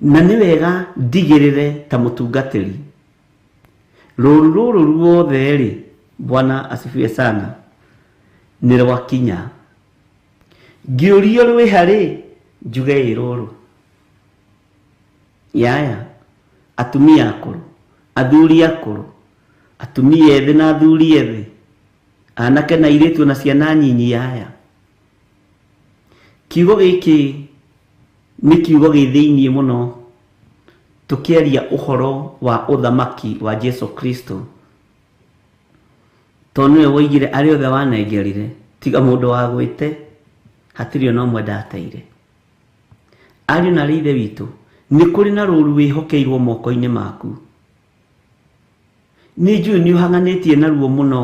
Na nĩ wega ndigĩrĩre ta mũtungatĩri rũũru rũrũ ruothe rĩ, Bwana asifiwe sana, nĩ rwakinya. Ngĩũrio rwĩha rĩ, njuge ĩ rũrũ. Yaya, atumia akũrũ, athuri akũrũ, atumia ethĩ na athuri ethĩ, anake na airĩtu na ciana nyinyi. Yaya, kiugo gĩkĩ nĩ kiugo gĩ thĩinĩ mũno tũkĩaria ũhoro wa ũthamaki wa Jesu Kristo, tondũ nĩwe woigire arĩa othe wanengerire tiga mũndũ wa gwĩte Hatirĩ ona ũmwe ndateire. Ariũ na aarĩ a Ithe witũ, nĩ kũrĩ na rũũru wĩhokeirwo moko-inĩ maku. Nĩ njũĩ nĩ ũhang'anĩtie naruo mũno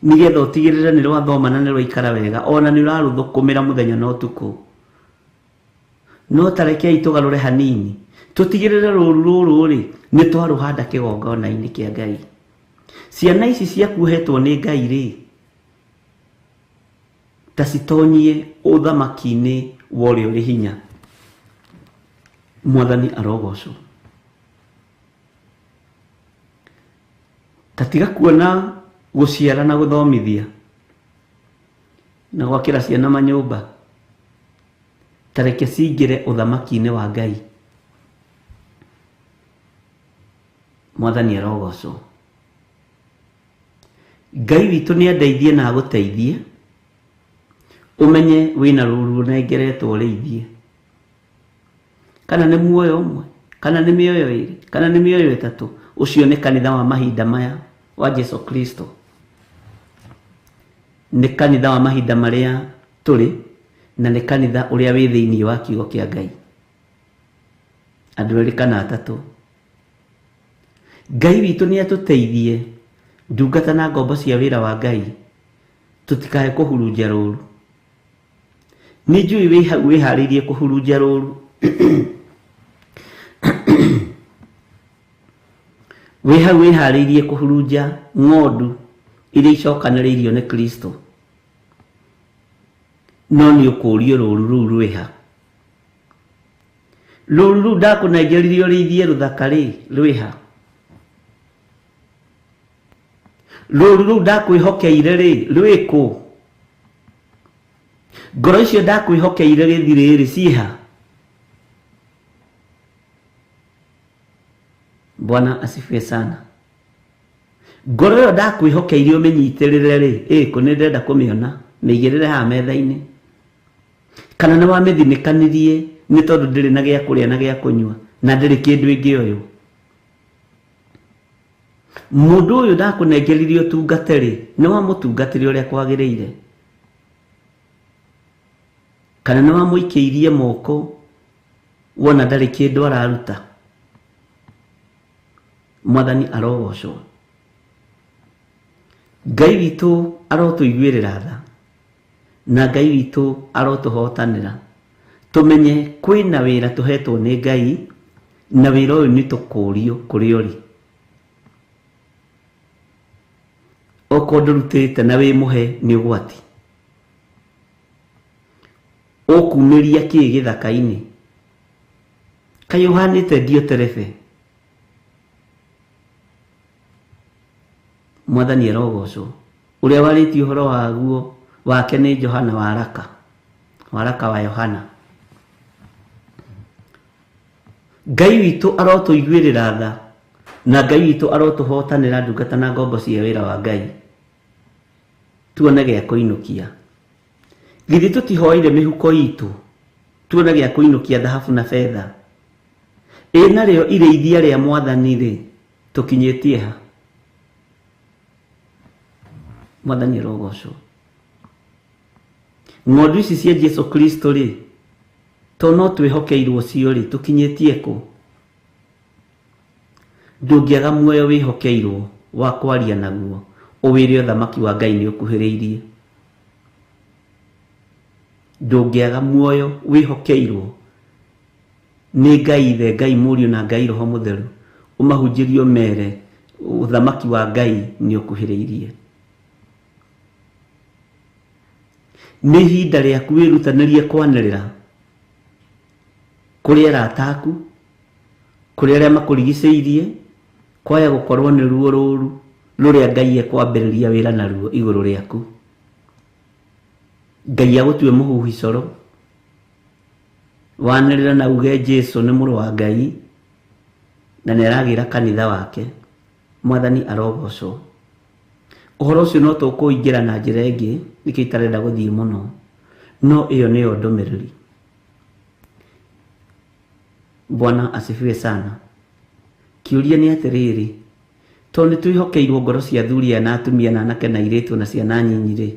nĩgetha ũtigĩrĩre nĩ rwathoma na nĩ rwaikara wega, ona nĩ ũrarũthũkũmĩra mũthenya na ũtukũ. No ta rekei tũgarũre hanini, tũtigĩrĩre rũũru rũrũ rĩ, nĩ twarũhanda kĩgongona-inĩ kĩa Ngai. Ciana ici ciaku ũhetwo nĩ Ngai rĩ, ta citonyie ũthamaki-inĩ wa ũrĩa ũrĩ hinya. Mwathani arogocwo. Ta tiga kuona gũciara na gũthomithia na gwakĩra ciana manyũmba, ta reke cingĩre ũthamaki-inĩ wa Ngai. Mwathani arogocwo. Ngai witũ nĩ andeithie na agũteithie ũmenye wĩna rũũru ũnengeretwo ũrĩithie, kana nĩ muoyo ũmwe, kana nĩ mĩoyo ĩrĩ, kana nĩ mĩoyo ĩtatũ. Ũcio nĩ kanitha wa mahinda maya wa Jesu Kristo. Nĩ kanitha wa mahinda marĩa tũrĩ, na nĩ kanitha ũrĩa wĩ thĩinĩ wa kiugo kĩa Ngai. Andũ erĩ kana atatũ. Ngai witũ nĩ atũteithie, ndungata na ngombo cia wĩra wa Ngai, tũtikae kũhurunja rũũru. Nĩ njũĩ wĩ hau wĩharĩirie kũhurunja rũũru. Wĩ hau wĩharĩirie kũhurunja ng'ondu iria icokanĩrĩirio nĩ Kristo. No nĩ ũkũũrio rũũru rũu rwĩha. Rũũru rũu ndakũnengeririe ũrĩithie rũthaka rĩ, rwĩha. Rũũru rũu ndakwĩhokeire rĩ, rwĩkũ? Ngoro icio ndakwĩhokeire gĩthirĩ rĩ, ciĩha? Bwana asifiwe sana. Ngoro ĩyo ndakwĩhokeire ũmĩnyitĩrĩre rĩ, ĩkũ? Nĩ ndĩrenda kũmĩona, mĩigĩrĩre haha metha-inĩ. Kana nĩ wamĩthinĩkanirie nĩ tondũ ndĩrĩ na gĩa kũrĩa na gĩa kũnyua na ndĩrĩ kĩndũ ĩngĩoywo. Mũndũ ũyũ ndakũnengeririe ũtungate rĩ, nĩ wamũtungatĩre ũrĩa kwagĩrĩire? Kana nĩ wamũikĩirie moko wona ndarĩ kĩndũ araruta? Mwathani arogocwo. Ngai witũ arotũiguĩrĩra tha, na Ngai witũ arotũhotanĩra. Tũmenye kwĩna wĩra tũhetwo nĩ Ngai, na wĩra ũyũ nĩ tũkũrio kũrĩa ũrĩ. Okorwo ndũrutĩte na wĩ mũhe nĩ ũgwati. Ũkumĩria kĩ gĩthaka-inĩ? Kaĩ ũhanĩte Dioterefe? Mwathani arogocwo. Ũrĩa warĩtie ũhoro waguo wake nĩ Johana Waraka, Waraka wa Yohana. Ngai witũ arotũiguĩrĩra tha, na Ngai witũ arotũhotanĩra ndungata na ngombo cia wĩra wa Ngai. Tuone gĩa kũinũkia. Githĩ tũtihoire mĩhuko itũ tuone gĩa kũinũkia thahabu na betha? Ĩ narĩo irĩithia rĩa Mwathani rĩ, tũkinyĩtie ha? Mwathani arogocwo. Ng'ondu ici cia Jesu Kristo rĩ, to no twĩhokeirwo cio rĩ, tũkinyĩtie kũ? Ndũngĩaga muoyo wĩhokeirwo wa kwaria naguo, ũwĩre ũthamaki wa Ngai nĩ ũkuhĩrĩirie. Ndũngĩaga muoyo wĩhokeirwo nĩ Ngai Ithe, Ngai Mũriũ na Ngai Roho Mũtheru, ũmahunjĩrie ũmere ũthamaki wa Ngai nĩ ũkuhĩrĩirie. Nĩ ihinda rĩaku wĩrutanĩrie kwanĩrĩra kũrĩ arata aku, kũrĩ arĩa makũrigicĩirie, kwaya gũkorwo nĩ ruo rũru rũrĩa Ngai ekwambĩrĩria wĩra naruo igũrũ rĩaku. Ngai agũtue mũhuhi coro, wanĩrĩra na uge Jesu nĩ mũrũ wa Ngai na nĩ aragĩra kanitha wake. Mwathani arogocwo. Ũhoro ũcio no tũkũingĩra na njĩra ĩngĩ, nĩkĩo itarenda gũthiĩ mũno, no ĩyo nĩyo ndũmĩrĩri. Bwana asifiwe sana. Kĩũria nĩ atĩrĩrĩ, tondũ nĩ twĩhokeirwo ngoro cia athuri aya na atumia na anake na airĩtu na ciana nyinyi rĩ,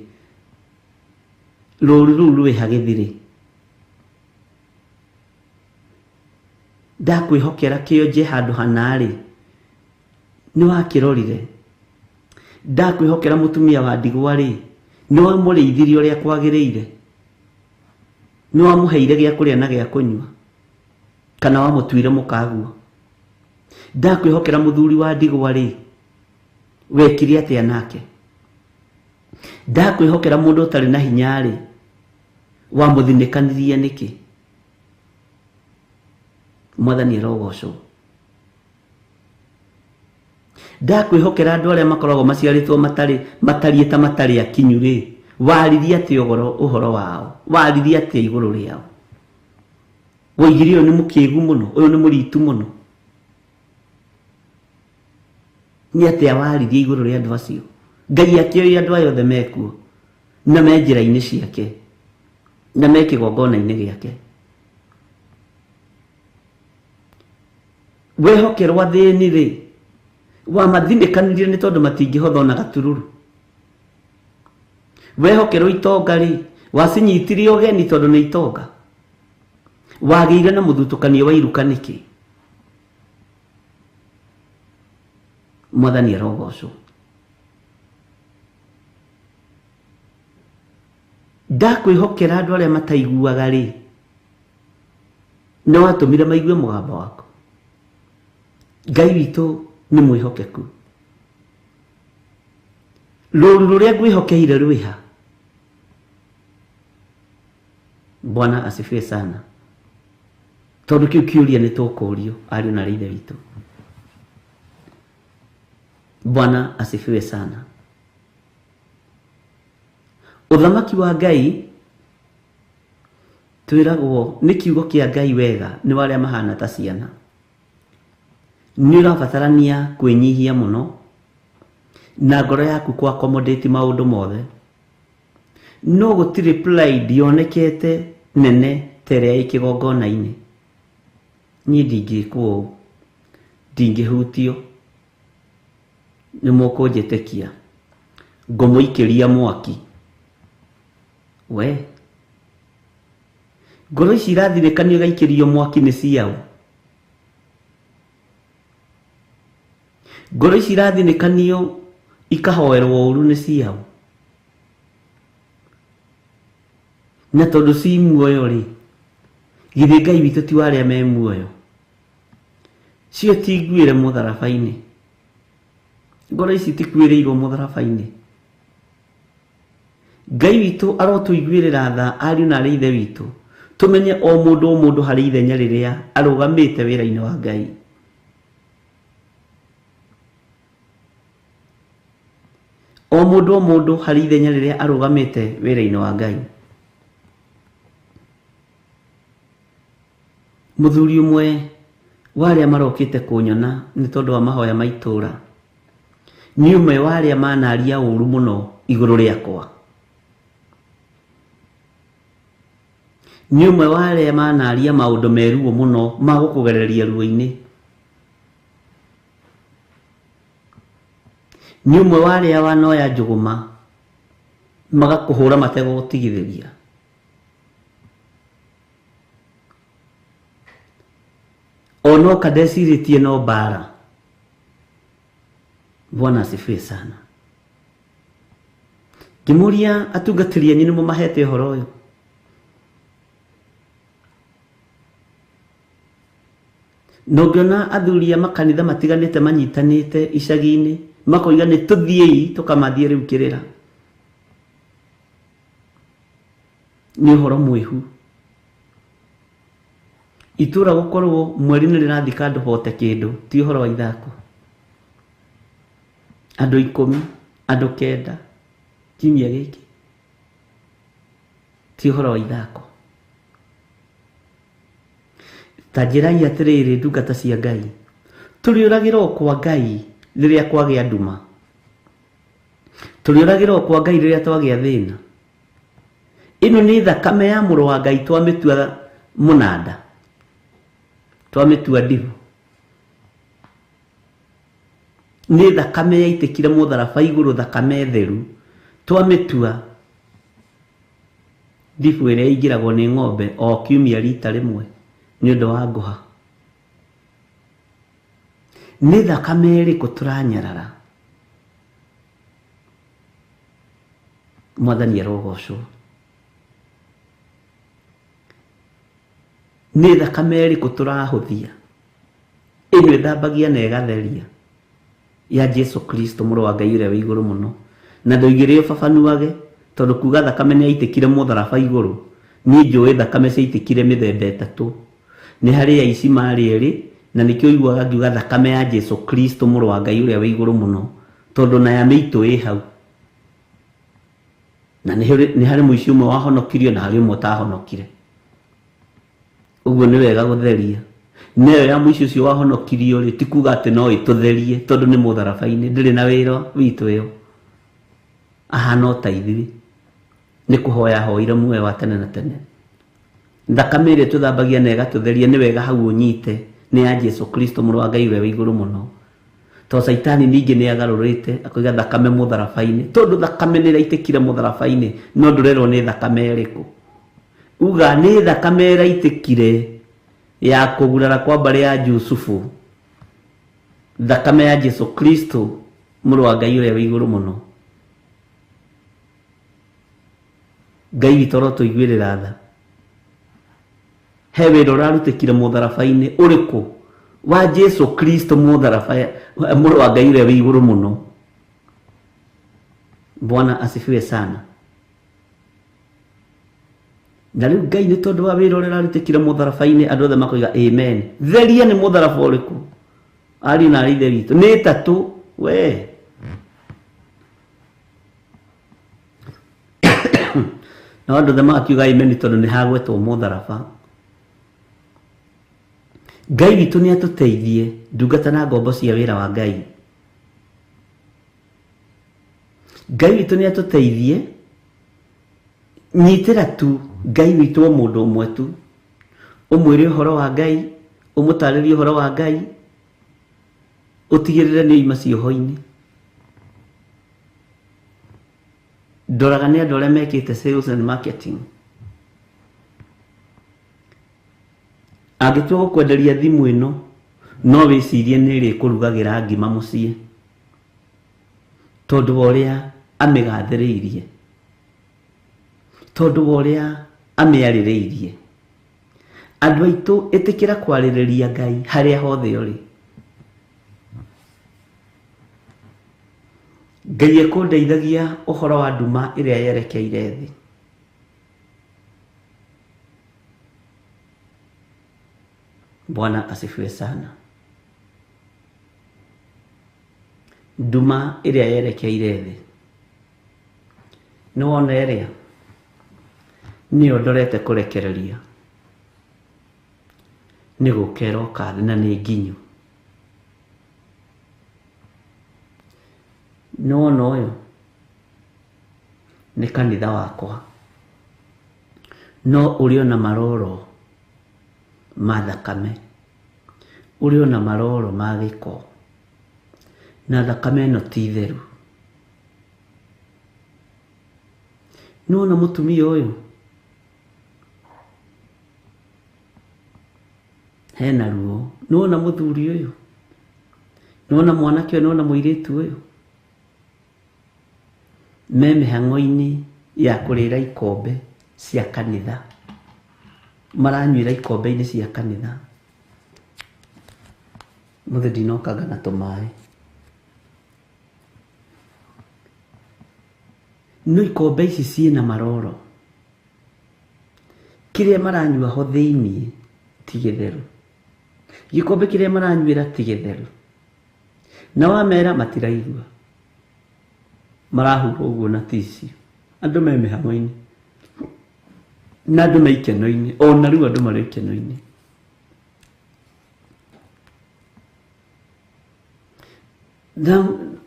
Rũru rũu rwĩha gĩthirĩ. Ndakwĩhokera kĩonje handũ hanarĩ, nĩ wakĩrorire. Ndakwĩhokera mũtumia wa ndigwa rĩ, nĩ wamũrĩithirie ũrĩa kwagĩrĩire. Nĩ wamũheire gĩa kũrĩa na gĩa kũnyua, kana wamũtuire mũkaguo. Ndakwĩhokera mũthuri wa ndigwa rĩ, wekire atĩa nake? Ndakwĩhokera mũndũ ũtarĩ na hinya rĩ, wamũthinĩkanirie nĩkĩ? Mwathani arogocwo. Ndakwĩhokera andũ arĩa makoragwo maciarĩtwo matarĩ matariĩ ta matarĩ akinyu rĩ, waririe atĩa ũhoro wao? Waririe atĩa igũrũ rĩao? Woigire ũyũ nĩ mũkĩgu mũno, ũyũ nĩ mũritu mũno. Nĩ atĩa waririe igũrũ rĩa andũ acio? Ngai akĩoĩ andũ aya othe mekuo na me njĩra-inĩ ciake na me kĩgongona-inĩ gĩake. Wehokerwo athĩni rĩ, wamathinĩkanirie nĩ tondũ matingĩhotha ona gatururu. Wehokerwo itonga rĩ, wacinyitirie ũgeni tondũ nĩ itonga. Wagĩire na mũthutũkanio wa iruka nĩkĩ? Mwathani arogocwo. Ndakwĩhokera andũ arĩa mataiguaga rĩ, nĩ watũmire maigue mũgambo waku. Ngai witũ nĩ mwĩhokeku. Rũru rũrĩa ngwĩhokeire rwĩha? Bwana asifiwe sana. Tondũ kĩu kĩũria nĩ tũkũrio ariũ na ithe witũ. Bwana asifiwe sana. Ũthamaki wa Ngai twĩragwo nĩ kiugo kĩa Ngai wega nĩ warĩa mahana ta ciana. Nĩ ũrabatarania kwĩnyihia mũno na ngoro yaku kwa accommodate maũndũ mothe. No gũtirĩ pride yonekete nene ta ĩrĩa ĩ kĩgongona-inĩ. Niĩ ndingĩkwo ũũ, ndingĩhutio, nĩ mũkũnjĩtĩkia, ngũmũikĩria mwaki. We ngoro ici irathirĩkanio igaikĩrio mwaki nĩ ciao. Ngoro ici irathinĩkanio ikahoerwo ũru nĩ ciao. Na tondũ ci muoyo rĩ, githĩ Ngai witũ ti wa arĩa me muoyo? Cio ti nguĩre mũtharaba-inĩ. Ngoro ici tikuĩrĩirwo mũtharaba-inĩ. Ngai witũ arotũiguĩrĩra tha ariũ na arĩ ithe witũ, tũmenye o mũndũ o mũndũ harĩ ithenya rĩrĩa arũgamĩte wĩra-inĩ wa Ngai. O mũndũ o mũndũ harĩ ithenya rĩrĩa arũgamĩte wĩra-inĩ wa Ngai. Mũthuri ũmwe wa arĩa marokĩte kũnyona nĩ tondũ wa mahoya ma itũũra, nĩ ũmwe wa arĩa manaria ũru mũno igũrũ rĩakwa. Nĩ ũmwe wa arĩa manaria maũndũ meruo mũno ma gũkũgereria ruo-inĩ. Nĩ ũmwe wa arĩa wanoya njũgũma magakũhũra mategũgũtigithĩria. Onoka ndecirĩtie no mbara. Bwana asifiwe sana. Ngĩmũria atungatĩri anyu nĩmo mahete ũhoro ũyũ. Na ũngĩona athuri a makanitha matiganĩte manyitanĩte icagi-inĩ makoiga nĩ tũthiĩi tũkamathiĩ rĩu kĩrĩra, nĩ ũhoro mwĩhu. Itũra gũkorwo mweri nĩ rĩrathika andũ bote kĩndũ ti ũhoro wa ithako. Andũ 10, andũ 9 kiumia gĩkĩ ti ũhoro wa ithako. Ta njĩrai atĩrĩrĩ ndungata cia Ngai, tũrĩũragĩrwo kwa Ngai rĩrĩa kwagĩa nduma, tũrĩũragĩrwo kwa Ngai rĩrĩa twagĩa thĩna. Ĩno nĩ thakame ya mũrũ wa Ngai twamĩtua mũnanda, twamĩtua ndibu. Nĩ thakame yaitĩkire mũtharaba igũrũ, thakame theru, twamĩtua Ndibu ĩrĩa ĩingĩragwo nĩ ng'ombe o kiumia rita rĩmwe nĩ ũndũ wa ngũha. Nĩ thakame ĩrĩkũ tũranyarara? Mwathani arogocwo. Nĩ thakame ĩrĩkũ tũrahũthia ĩno ĩthambagia na ĩgatheria ya Jesu Kristo mũrũ wa Ngai ũrĩa wĩ igũrũ mũno? Na ndoigire ũbabanuage tondũ kuga thakame nĩ yaitĩkire mũtharaba igũrũ. Niĩ njũĩ thakame ciaitĩkire mĩthemba ĩtatũ. Nĩ harĩ aici marĩ erĩ, na nĩkĩo ũiguaga ngiuga thakame ya Jesu Kristo mũrũ wa Ngai ũrĩa wĩ igũrũ mũno, tondũ na ya mĩitũ ĩ hau. Na nĩ harĩ mũici ũmwe wahonokirio na harĩ ũmwe ũtahonokire. Ũguo nĩ wega gũtheria. Nayo ya mũici ũcio wahonokirio rĩ, ti kuga atĩ no ĩtũtherie tondũ nĩ mũtharaba-inĩ, ndĩrĩ na wĩra witũ ĩyo. Ahana o ta ithuĩ. Nĩ kũhoya hoire muoyo wa tene na tene. Thakame ĩrĩa tũthambagia na ĩgatũtheria nĩ wega hau ũnyite nĩ ya Jesu Kristo mũrũ wa Ngai ũrĩa wĩ igũrũ mũno. To Saitani ningĩ nĩ agarũrĩte akoiga thakame mũtharaba-inĩ, tondũ thakame nĩ ĩraitĩkire mũtharaba-inĩ, no ndũrerwo nĩ thakame ĩrĩkũ. Uga nĩ thakame ĩraitĩkire ya kũgurara kwa mbarĩ ya Jusufu, thakame ya Jesu Kristo mũrũ wa Ngai ũrĩa wĩ igũrũ mũno. Ngai witũ arotũiguĩrĩra tha. He wĩra ũrarutĩkire mũtharaba-inĩ ũrĩkũ wa Jesu Kristo mũtharaba mũrũ wa Ngai ũrĩa wĩ igũrũ mũno. Bwana asifiwe sana. Na rĩu Ngai nĩ tondũ wa wĩra ũrĩa ũrarutĩkire mũtharaba-inĩ andũ othe makoiga amen. Theria nĩ mũtharaba ũrĩkũ? Ariũ na aarĩ ithe witũ nĩ ĩtatũ we. Na andũ othe magakiuga amen tondũ nĩ hagwetwo mũtharaba. Ngai witũ nĩ atũteithie ndungata na ngombo cia wĩra wa Ngai. Ngai witũ nĩ atũteithie. Nyitĩra tu Ngai witũ o mũndũ ũmwe tu, ũmwĩre ũhoro wa Ngai, ũmũtarĩrie ũhoro wa Ngai, ũtigĩrĩre nĩ oima cioho-inĩ. Ndoraga nĩ andũ arĩa mekĩte sales and marketing. Angĩtua gũkwenderia thimũ ĩno, no wĩcirie nĩ ĩrĩ ĩkũrugagĩra ngima mũciĩ, tondũ wa ũrĩa amĩgathĩrĩirie, tondũ wa ũrĩa amĩarĩrĩirie. Andũ aitũ ĩtĩkĩra kwarĩrĩria Ngai harĩa hothe ũrĩ. Ngai ekũndeithagia ũhoro wa nduma ĩrĩa yerekeire thĩ. Bwana asifiwe sana. Nduma ĩrĩa yerekeire thĩ. Nĩ wona ĩrĩa nĩyo ndorete kũrekereria, nĩ gũka ĩroka thĩ na nĩ nginyu. Nĩ wona ũyũ nĩ kanitha wakwa, no ũrĩ ona maroro ma thakame, ũrĩ ona maroro ma gĩko, na thakame ĩno ti theru. Nĩ wona mũtumia ũyũ hena ruo, nĩ wona mũthuri ũyũ, nĩ wona mwanake ũyũ, nĩ wona mũirĩtu ũyũ me mĩhang'o-inĩ ya kũrĩra ikombe cia kanitha, maranyuĩra ikombe-inĩ cia kanitha. Mũthĩ ndinokanga na tũmaĩ. No ikombe ici ciĩna maroro, kĩrĩa maranyua ho thĩiniĩ ti gĩtheru, gĩkombe kĩrĩa maranyuĩra ti gĩtheru, na wamera matiraigua, marahura ũguo na tissue. Andũ me mĩhang'o-inĩ na andũ me ikeno-inĩ, ona rĩu andũ marĩ ikeno-inĩ.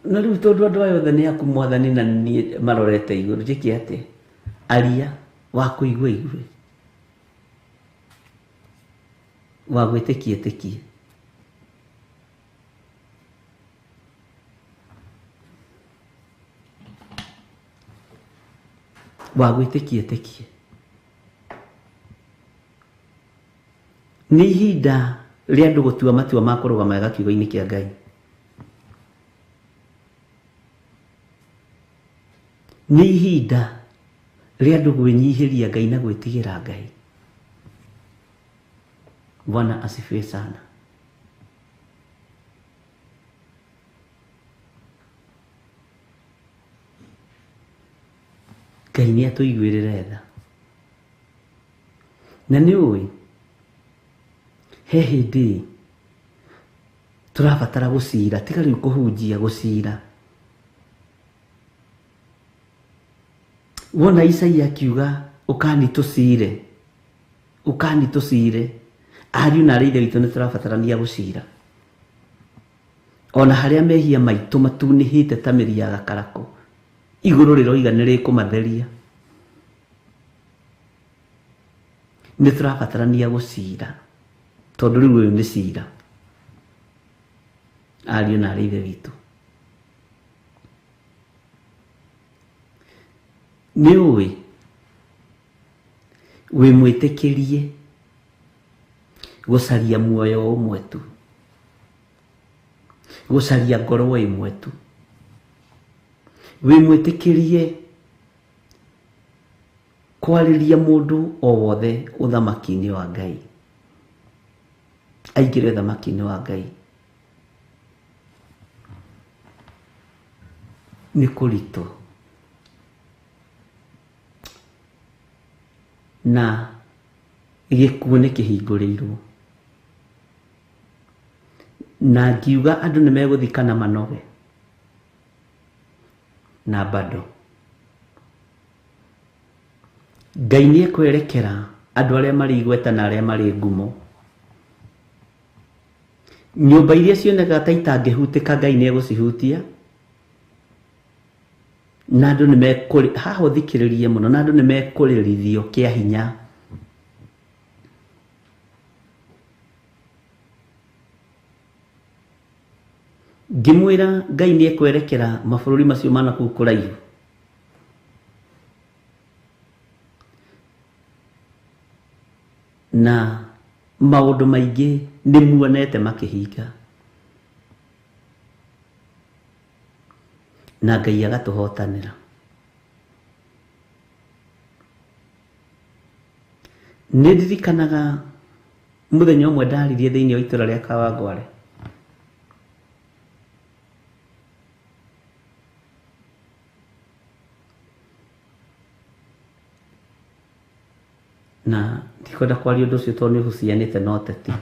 Na rĩu tondũ andũ aya othe nĩ aku mwathani na niĩ marorete igũrũ, njĩke atĩa? Aria wa kũigua igue, wa gwĩtĩkia ĩtĩkie. Wa gwĩtĩkia ĩtĩkie. Nĩ ihinda rĩa andũ gũtua matua ma kũrũgama wega kiugo-inĩ kĩa Ngai. Nĩ ihinda rĩa andũ gwĩnyihĩria Ngai na gwĩtigĩra Ngai. Bwana asifiwe sana. Ngai nĩ atũiguĩrĩre tha. Na nĩ ũĩ he hĩndĩ tũrabatara gũcira, tiga rĩu kũhunjia, gũcira. Wona Isaia akiuga ũkani tũcire, ũkani tũcire, ariũ na arĩ ithe witũ nĩ tũrabatarania gũcira. Ona harĩa mehia maitũ matunĩhĩte ta mĩri ya gakarakũ, igũrũ rĩroiga nĩ rĩkũmatheria. Nĩ tũrabatarania gũcira, tondũ rĩu ũyũ nĩ cira, ariũ na arĩ ithe witũ. Nĩ ũĩ wĩ mwĩtĩkĩrie gũcaria muoyo ũmwe tu, gũcaria ngoro ĩmwe tu, wĩ mwĩtĩkĩrie kwarĩria mũndũ o wothe ũthamaki-inĩ wa Ngai, aingĩre ũthamaki-inĩ wa Ngai. Nĩ kũritũ na gĩkuũ nĩ kĩhingũrĩirwo, na ngiuga andũ nĩ megũthikana manoge na bado Ngai nĩ ekwerekera andũ arĩa marĩ igweta na arĩa marĩ ngumo. Nyũmba iria cionekaga ta itangĩhutĩka, Ngai nĩ egũcihutia, na andũ nĩ mekũrĩ haha, ũthikĩrĩrie mũno, na andũ nĩ mekũrĩrithio kĩa hinya. Ngĩmwĩra Ngai nĩ ekwerekera mabũrũri macio ma nakũu kũraihu, na maũndũ maingĩ nĩ muonete makĩhinga, na Ngai agatũhotanĩra. Nĩ ndirikanaga mũthenya ũmwe ndaririe thĩinĩ wa itũra rĩa Kawangware, na ndikwenda kwaria ũndũ ũcio tondũ nĩ ũhucianĩte na ũteti,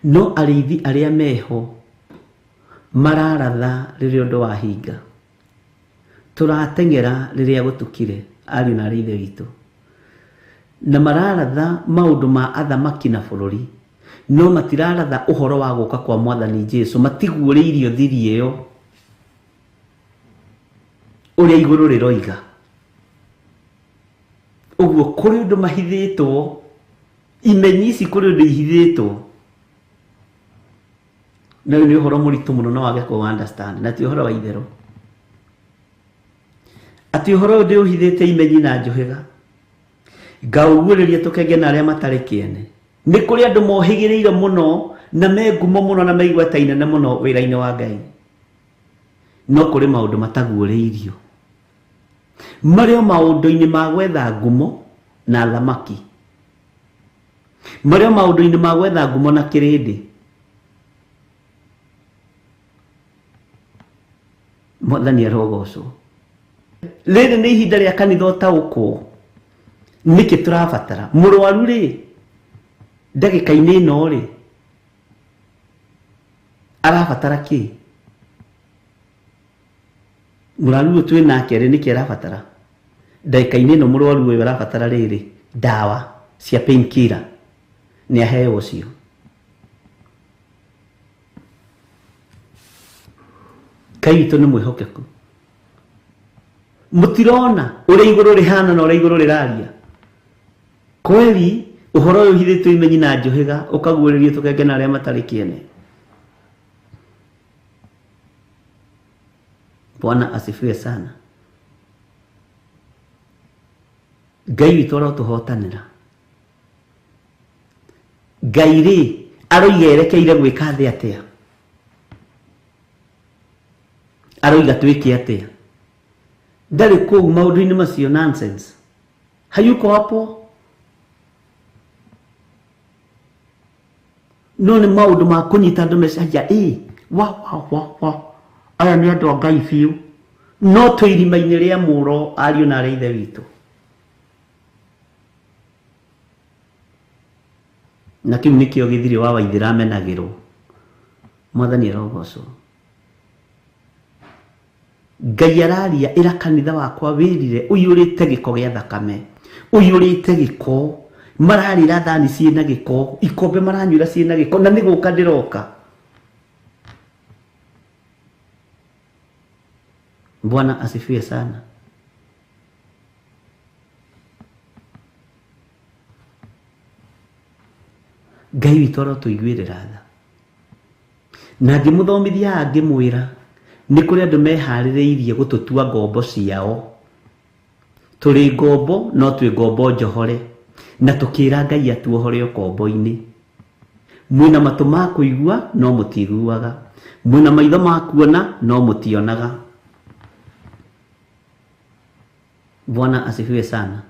no arĩithi arĩa meho mararatha rĩrĩa ũndũ wahinga, tũrateng'era rĩrĩa gũtukire, ariũ na arĩ ithe witũ, na mararatha maũndũ ma athamaki na bũrũri, no matiraratha ũhoro wa gũka kwa Mwathani Jesu, matiguũrĩirio thiri ĩyo ũrĩa igũrũ rĩroiga. Ũguo kũrĩ ũndũ mahithĩtwo, imenyi ici kũrĩ ũndũ ihithĩtwo, na ũyũ nĩ ũhoro mũritũ mũno no wage kũ understand, na ti ũhoro wa itherũ, atĩ ũhoro ũyũ ndĩũhithĩte imenyi na njũhĩga, ngaũguũrĩria tũkenge na arĩa matarĩ kĩene. Nĩ kũrĩ andũ mohĩgĩrĩire mũno na me ngumo mũno na me igweta inene mũno wĩra-inĩ wa Ngai, no kũrĩ maũndũ mataguũrĩirio, marĩ o maũndũ-inĩ ma gwetha ngumo na thamaki, marĩ o maũndũ-inĩ ma gwetha ngumo na kĩrĩndĩ. Mwathani arogocwo. Rĩrĩ nĩ ihinda rĩa kanitha ũtaũkwo nĩkĩ tũrabatara mũrwaru rĩ, ndagĩka-inĩ ĩno rĩ, arabatara kĩ? Mũrwaru ũyũ twĩ nake rĩ, nĩkĩ arabatara ndagĩka-inĩ ĩno? Mũrwaru ũyũ arabatara rĩrĩ, ndawa cia painkiller, nĩ aheo ũcio. Ngai witũ nĩ mwĩhokeku. Mũtirona ũrĩa igũrũ rĩhana na ũrĩa igũrũ rĩraria? Kweli ũhoro ũyũ ũhithĩtwo imenyi na njũhĩga, ũkaguũrĩrio tũkenge na arĩa matarĩ kĩene. Bwana asifiwe sana. Ngai witũ arotũhotanĩra. Ngai rĩ aroiga erekeire gwĩka thĩ atĩa? Aroiga twĩke atĩa? Ndarĩ kũu maũndũ-inĩ macio nonsense. Hayuko hapo. No nĩ maũndũ ma kũnyita andũ meciria ĩ wa wa wa wa aya nĩ andũ a Ngai biũ, no twĩ irima-inĩ rĩa mũro ariũ na arĩa ithe witũ. Na kĩu nĩkĩo gĩthirĩ wa Waithĩra amenagĩrwo. Mwathani arogocwo. Ngai araria ĩra kanitha wakwa wĩrire ũiyũrĩte gĩko gĩa thakame, ũiyũrĩte gĩko, mararĩra thani ciĩna gĩko, ikombe maranyuĩra ciĩna gĩko, na nĩ gũka ndĩroka. Bwana asifiwe sana. Ngai witũ arotũiguĩrĩra tha. Na ngĩmũthomithia ngĩmwĩra nĩ kũrĩ andũ meharĩrĩirie gũtũtua ngombo ciao. Tũrĩ ngombo no twĩ ngombo njohore, na tũkĩra Ngai atuohore ũkombo-inĩ. Mwĩna matũ ma kũigua no mũtiguaga, mwĩna maitho ma kuona no mũtionaga. Bwana asifiwe sana.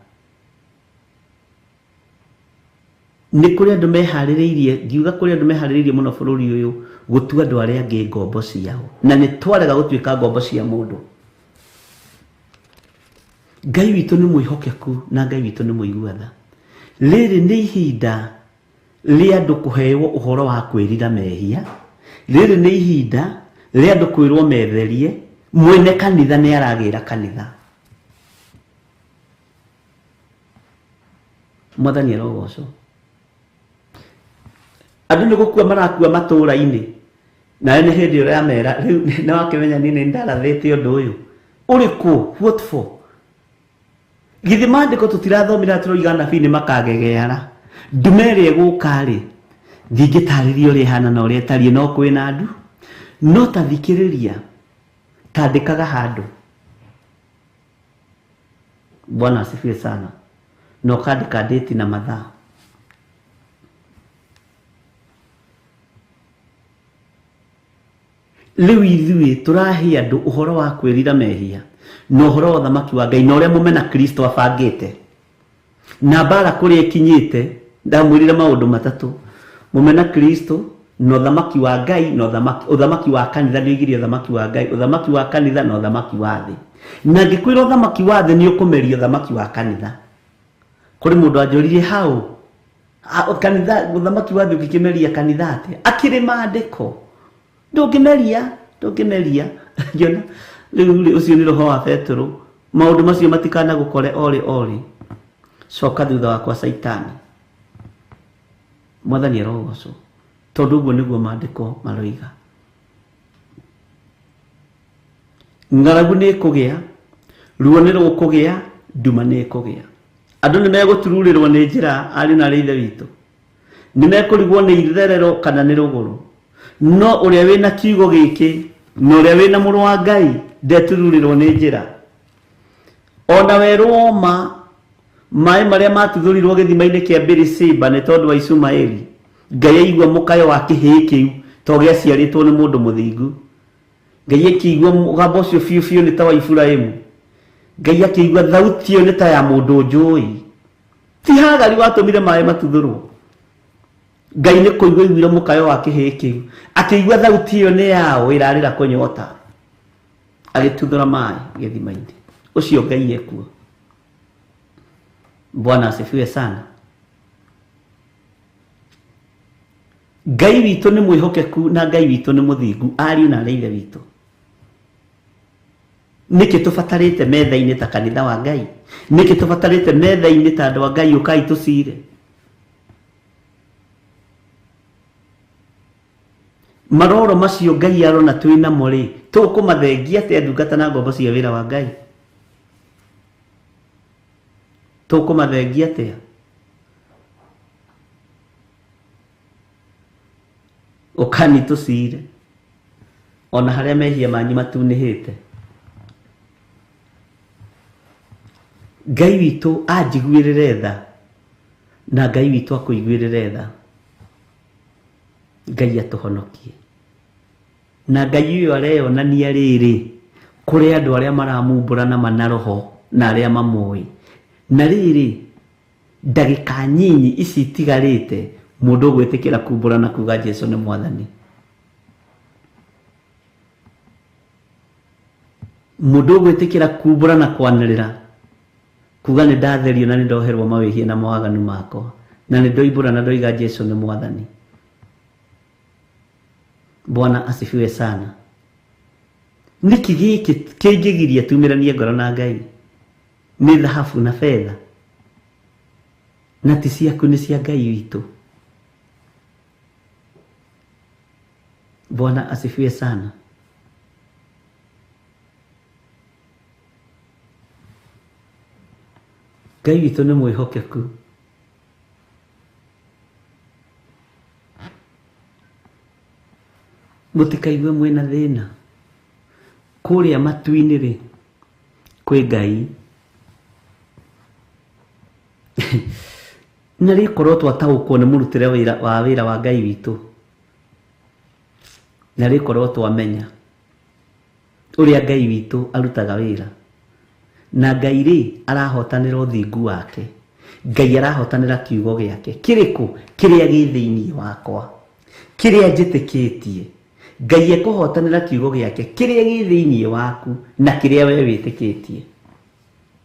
Nĩ kũrĩ andũ meharĩrĩirie, ngiuga kũrĩ andũ meharĩrĩirie mũno bũrũri ũyũ gũtua andũ arĩa angĩ ngombo ciao, na nĩ twarega gũtuĩka ngombo cia mũndũ. Ngai witũ nĩ mwĩhokeku na Ngai witũ nĩ mũigua tha. Rĩrĩ nĩ ihinda rĩa andũ kũheo ũhoro wa kwĩrira mehia. Rĩrĩ nĩ ihinda rĩa andũ kwĩrwo metherie. Mwene kanitha nĩ aragĩra kanitha. Mwathani arogocwo. Andũ nĩ gũkua marakua matũũra-inĩ, nawe nĩ hĩndĩ ũramera rĩu nĩ wakĩmenya niĩ nĩ ndarathĩte ũndũ ũyũ ũrĩkũ, what for? Githĩ maandĩko tũtirathomire tũroiga anabii nĩ makagegeara. Ndume ĩrĩa ĩgũka rĩ, ndingĩtarĩria ũrĩa ĩhana na ũrĩa ĩtariĩ, no kwĩna andũ. No ta thikĩrĩria, tandĩkaga handũ. Bwana asifiwe sana. Na ũkandĩka date na mathaa. Rĩu ithuĩ tũrahe andũ ũhoro wa kwĩrira mehia na ũhoro wa ũthamaki wa Ngai na ũrĩa mũmena Kristo abangĩte na mbara kũrĩa ĩkinyĩte. Ndamwĩrire maũndũ matatũ: mũmena Kristo na ũthamaki wa Ngai na ũthamaki wa kanitha. Nĩoigire ũthamaki wa Ngai, ũthamaki wa kanitha na ũthamaki wa thĩ. Na ngĩkwĩra ũthamaki wa thĩ nĩ ũkũmeria ũthamaki wa kanitha. Kũrĩ mũndũ anjũririe hau kanitha ũthamaki wa thĩ ũngĩkĩmeria kanitha atĩa? Akĩrĩ maandĩko ndũngĩmeria, ndũngĩmeria. Ngĩona rĩu rĩ, ũcio nĩ roho wa Petero. Maũndũ macio matikanagũkore orĩ orĩ. Coka thutha wakwa Caitani. Mwathani arogocwo, tondũ ũguo nĩguo maandĩko maroiga. Ng'aragu nĩ ĩkũgĩa, ruo nĩ rũkũgĩa, nduma nĩ ĩkũgĩa. Andũ nĩ megũtururĩrwo nĩ njĩra, ariũ na arĩ ithe witũ. Nĩ mekũrigwo nĩ itherero kana nĩ rũgũrũ. No ũrĩa wĩna kiugo gĩkĩ na ũrĩa wĩna mũrũ wa Ngai ndetururĩrwo nĩ njĩra. Ona werũ woma, maĩ marĩa matuthũrirwo gĩthima-inĩ kĩa Beersheba nĩ tondũ wa Ishumaeli, Ngai aigua mũkayo wa kĩhĩĩ kĩu to gĩaciarĩtwo nĩ mũndũ mũthingu. Ngai akĩigua mũgambo ũcio biũ biũ nĩ ta wa Iburahĩmu. Ngai akĩigua thauti ĩyo nĩ ta ya mũndũ njũĩ. Ti Hagari watũmire maĩ matuthũrwo. Ngai nĩ kũigua aiguire mũkayo wa kĩhĩĩ kĩu, akĩigua thauti ĩyo nĩ yao ĩrarĩra kũnyota, agĩtuthũra maĩ gĩthima-inĩ. Ũcio Ngai ekuo. Bwana asifiwe sana. Ngai witũ nĩ mwĩhokeku na Ngai witũ nĩ mũthingu, ariũ na arĩ ithe witũ. Nĩkĩ tũbatarĩte metha-inĩ ta kanitha wa Ngai? Nĩkĩ tũbatarĩte metha-inĩ ta andũ a Ngai? Ũkai tũcire. Maroro macio Ngai arona twĩ namo rĩ, tũkũmathengia atĩa ndungata na ngombo cia wĩra wa Ngai? Tũkũmathengia atĩa? Ũkani tũcire ona harĩa mehia manyu matunĩhĩte. Ngai witũ anjiguĩrĩre tha na Ngai witũ akũiguĩrĩre tha. Ngai atũhonokie. Na Ngai ũyũ areyonania rĩrĩ kũrĩ andũ arĩa maramumbũra na mana roho na arĩa mamũĩ. Na rĩrĩ ndagĩka nyinyi ici itigarĩte mũndũ ũgwĩtĩkĩra kumbũra na kuga Jesu nĩ mwathani. Mũndũ ũgwĩtĩkĩra kumbũra na kwanĩrĩra kuga nĩ ndatherio na nĩ ndoherwo mawĩhia na mawaganu makwa na nĩ ndoimbũra na ndoiga Jesu nĩ mwathani. Bwana asifiwe sana. Nĩkĩ gĩkĩ kĩngĩgiria tumĩranie ngoro na Ngai? Nĩ thahabu na betha na ti ciaku, nĩ cia Ngai witũ. Bwana asifiwe sana. Ngai witũ nĩ mwĩhokeku. Mũtikaigue mwĩna thĩna. Kũrĩa matu-inĩ rĩ kwĩ Ngai. Na rĩkorwo twataũkwo nĩ mũrutĩre wa wĩra wa Ngai witũ, na rĩkorwo twamenya ũrĩa Ngai witũ arutaga wĩra, na Ngai rĩ arahotanĩra ũthingu wake, Ngai arahotanĩra kiugo gĩake kĩrĩkũ kĩrĩa gĩ thĩinĩ wakwa, kĩrĩa njĩtĩkĩtie. Ngai ekũhotanĩra kiugo gĩake kĩrĩa gĩ thĩinĩ waku na kĩrĩa we wĩtĩkĩtie.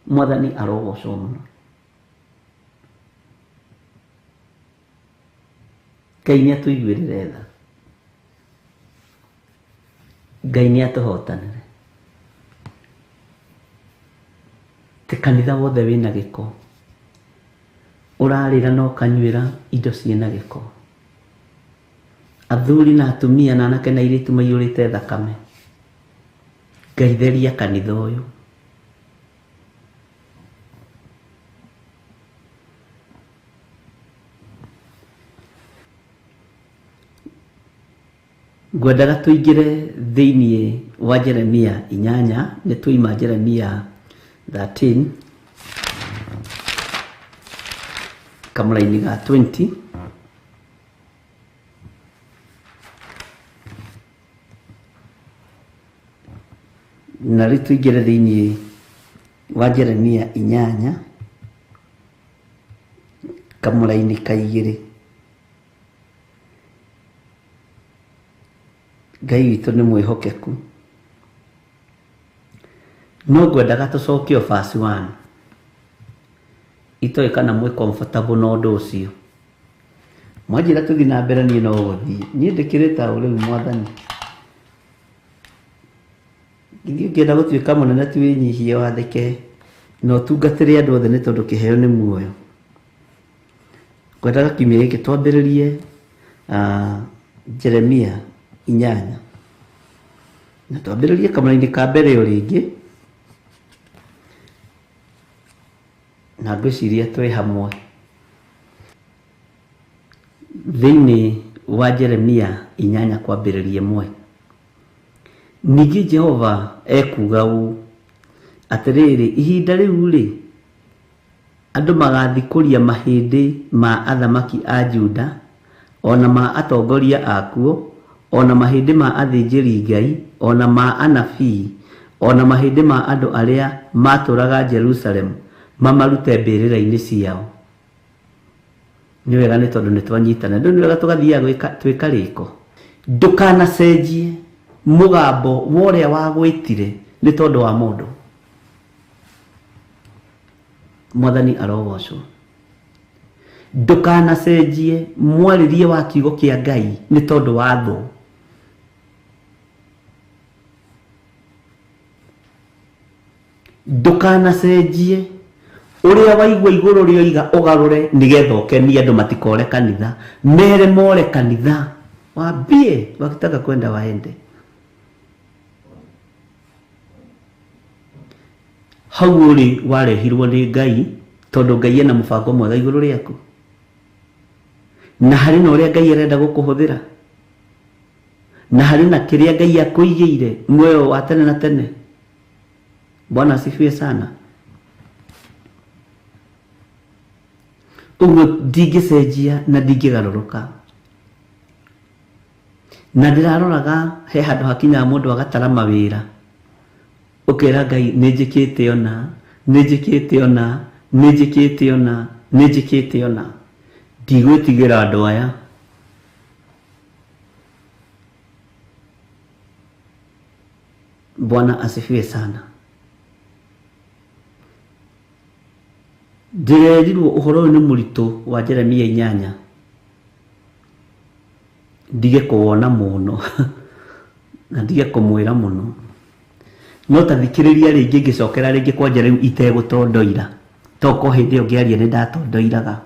Mwathani arogocwo mũno. Ngai nĩ atũiguĩrĩre tha. Ngai nĩ atũhotanĩre. Ti kanitha wothe wĩna gĩko, ũrarĩra na ũkanyuĩra indo ciĩna gĩko. Athuri na atumia na anake na airĩtu maiyũrĩte thakame. Ngai theria kanitha ũyũ. Ngwendaga tũingĩre thĩinĩ wa Jeremia 8, nĩ tũima Jeremia 13 kamũraini ga 20. Na rĩu tũingĩre thĩinĩ wa Jeremia 8 kamũraini ka 2. Ngai witũ nĩ mwĩhokeku. No ngwendaga tũcoke o verse 1. Itoĩ kana mwĩ comfortable na ũndũ ũcio. Mwanjĩra tũthiĩ na mbere niĩ no gũthiĩ. Niĩ ndĩkĩrĩ ta ũ rĩu mwathani. Ithuĩ ũngĩenda gũtuĩka mũnene ti wĩnyihie wathĩke na ũtungatĩre andũ othe nĩ tondũ kĩheo nĩ muoyo. Ngwendaga kiumia gĩkĩ twambĩrĩrie Jeremia 8. Na twambĩrĩrie kamũraini ka mbere o rĩngĩ. Na ngwĩciria twĩ hamwe. Thĩinĩ wa Jeremia 8 kwambĩrĩria 1. Ningĩ Jehova ekuuga ũũ, atĩrĩrĩ, ihinda rĩu rĩ, andũ magathikũria mahĩndĩ ma athamaki a Juda, ona ma atongoria akuo, ona mahĩndĩ ma athĩnjĩri Ngai, ona ma anabii, ona mahĩndĩ ma andũ arĩa matũraga Jerusalemu, mamarute mbĩrĩra-inĩ ciao. Nĩ wega nĩ tondũ nĩ twanyitana. Ndũ nĩ wega tũgathiaga twĩka rĩko. Ndũkanacenjie mũgambo wa ũrĩa wagwĩtire nĩ tondũ wa mũndũ. Mwathani arogocwo. Ndũkanacenjie mwarĩrie wa kiugo kĩa Ngai nĩ tondũ wa thũ. Ndũkanacenjie ũrĩa waigua igũrũ rĩoiga ũgarũre nĩgetha ũkenie andũ matikore kanitha. Mere more kanitha. Waambie wakitaka kwenda waende. Hau ũrĩ warehirwo nĩ Ngai tondũ Ngai ena mũbango mwega igũrũ rĩaku. Na harĩ na ũrĩa Ngai arenda gũkũhũthĩra. Na harĩ na kĩrĩa Ngai akũigĩire muoyo wa tene na tene. Bwana asifiwe sana. Ũguo ndingĩcenjia na ndingĩgarũrũka. Na ndĩraroraga he handũ hakinyaga mũndũ agatara mawĩra, ũkera Ngai nĩ njĩkĩte ona, nĩ njĩkĩte ona, nĩ njĩkĩte ona, nĩ njĩkĩte ona, ndigwĩtigĩra andũ aya. Bwana asifiwe sana. Ndĩrerirwo ũhoro ũyũ nĩ mũritũ wa Jeremia 8, ndige kũwona mũno na ndige kũmwĩra mũno, no ta thikĩrĩria rĩngĩ ngĩcokera rĩngĩ kwanja rĩu itegũtondoira, toko hĩndĩ ĩyo ngĩaria nĩ ndatondoiraga.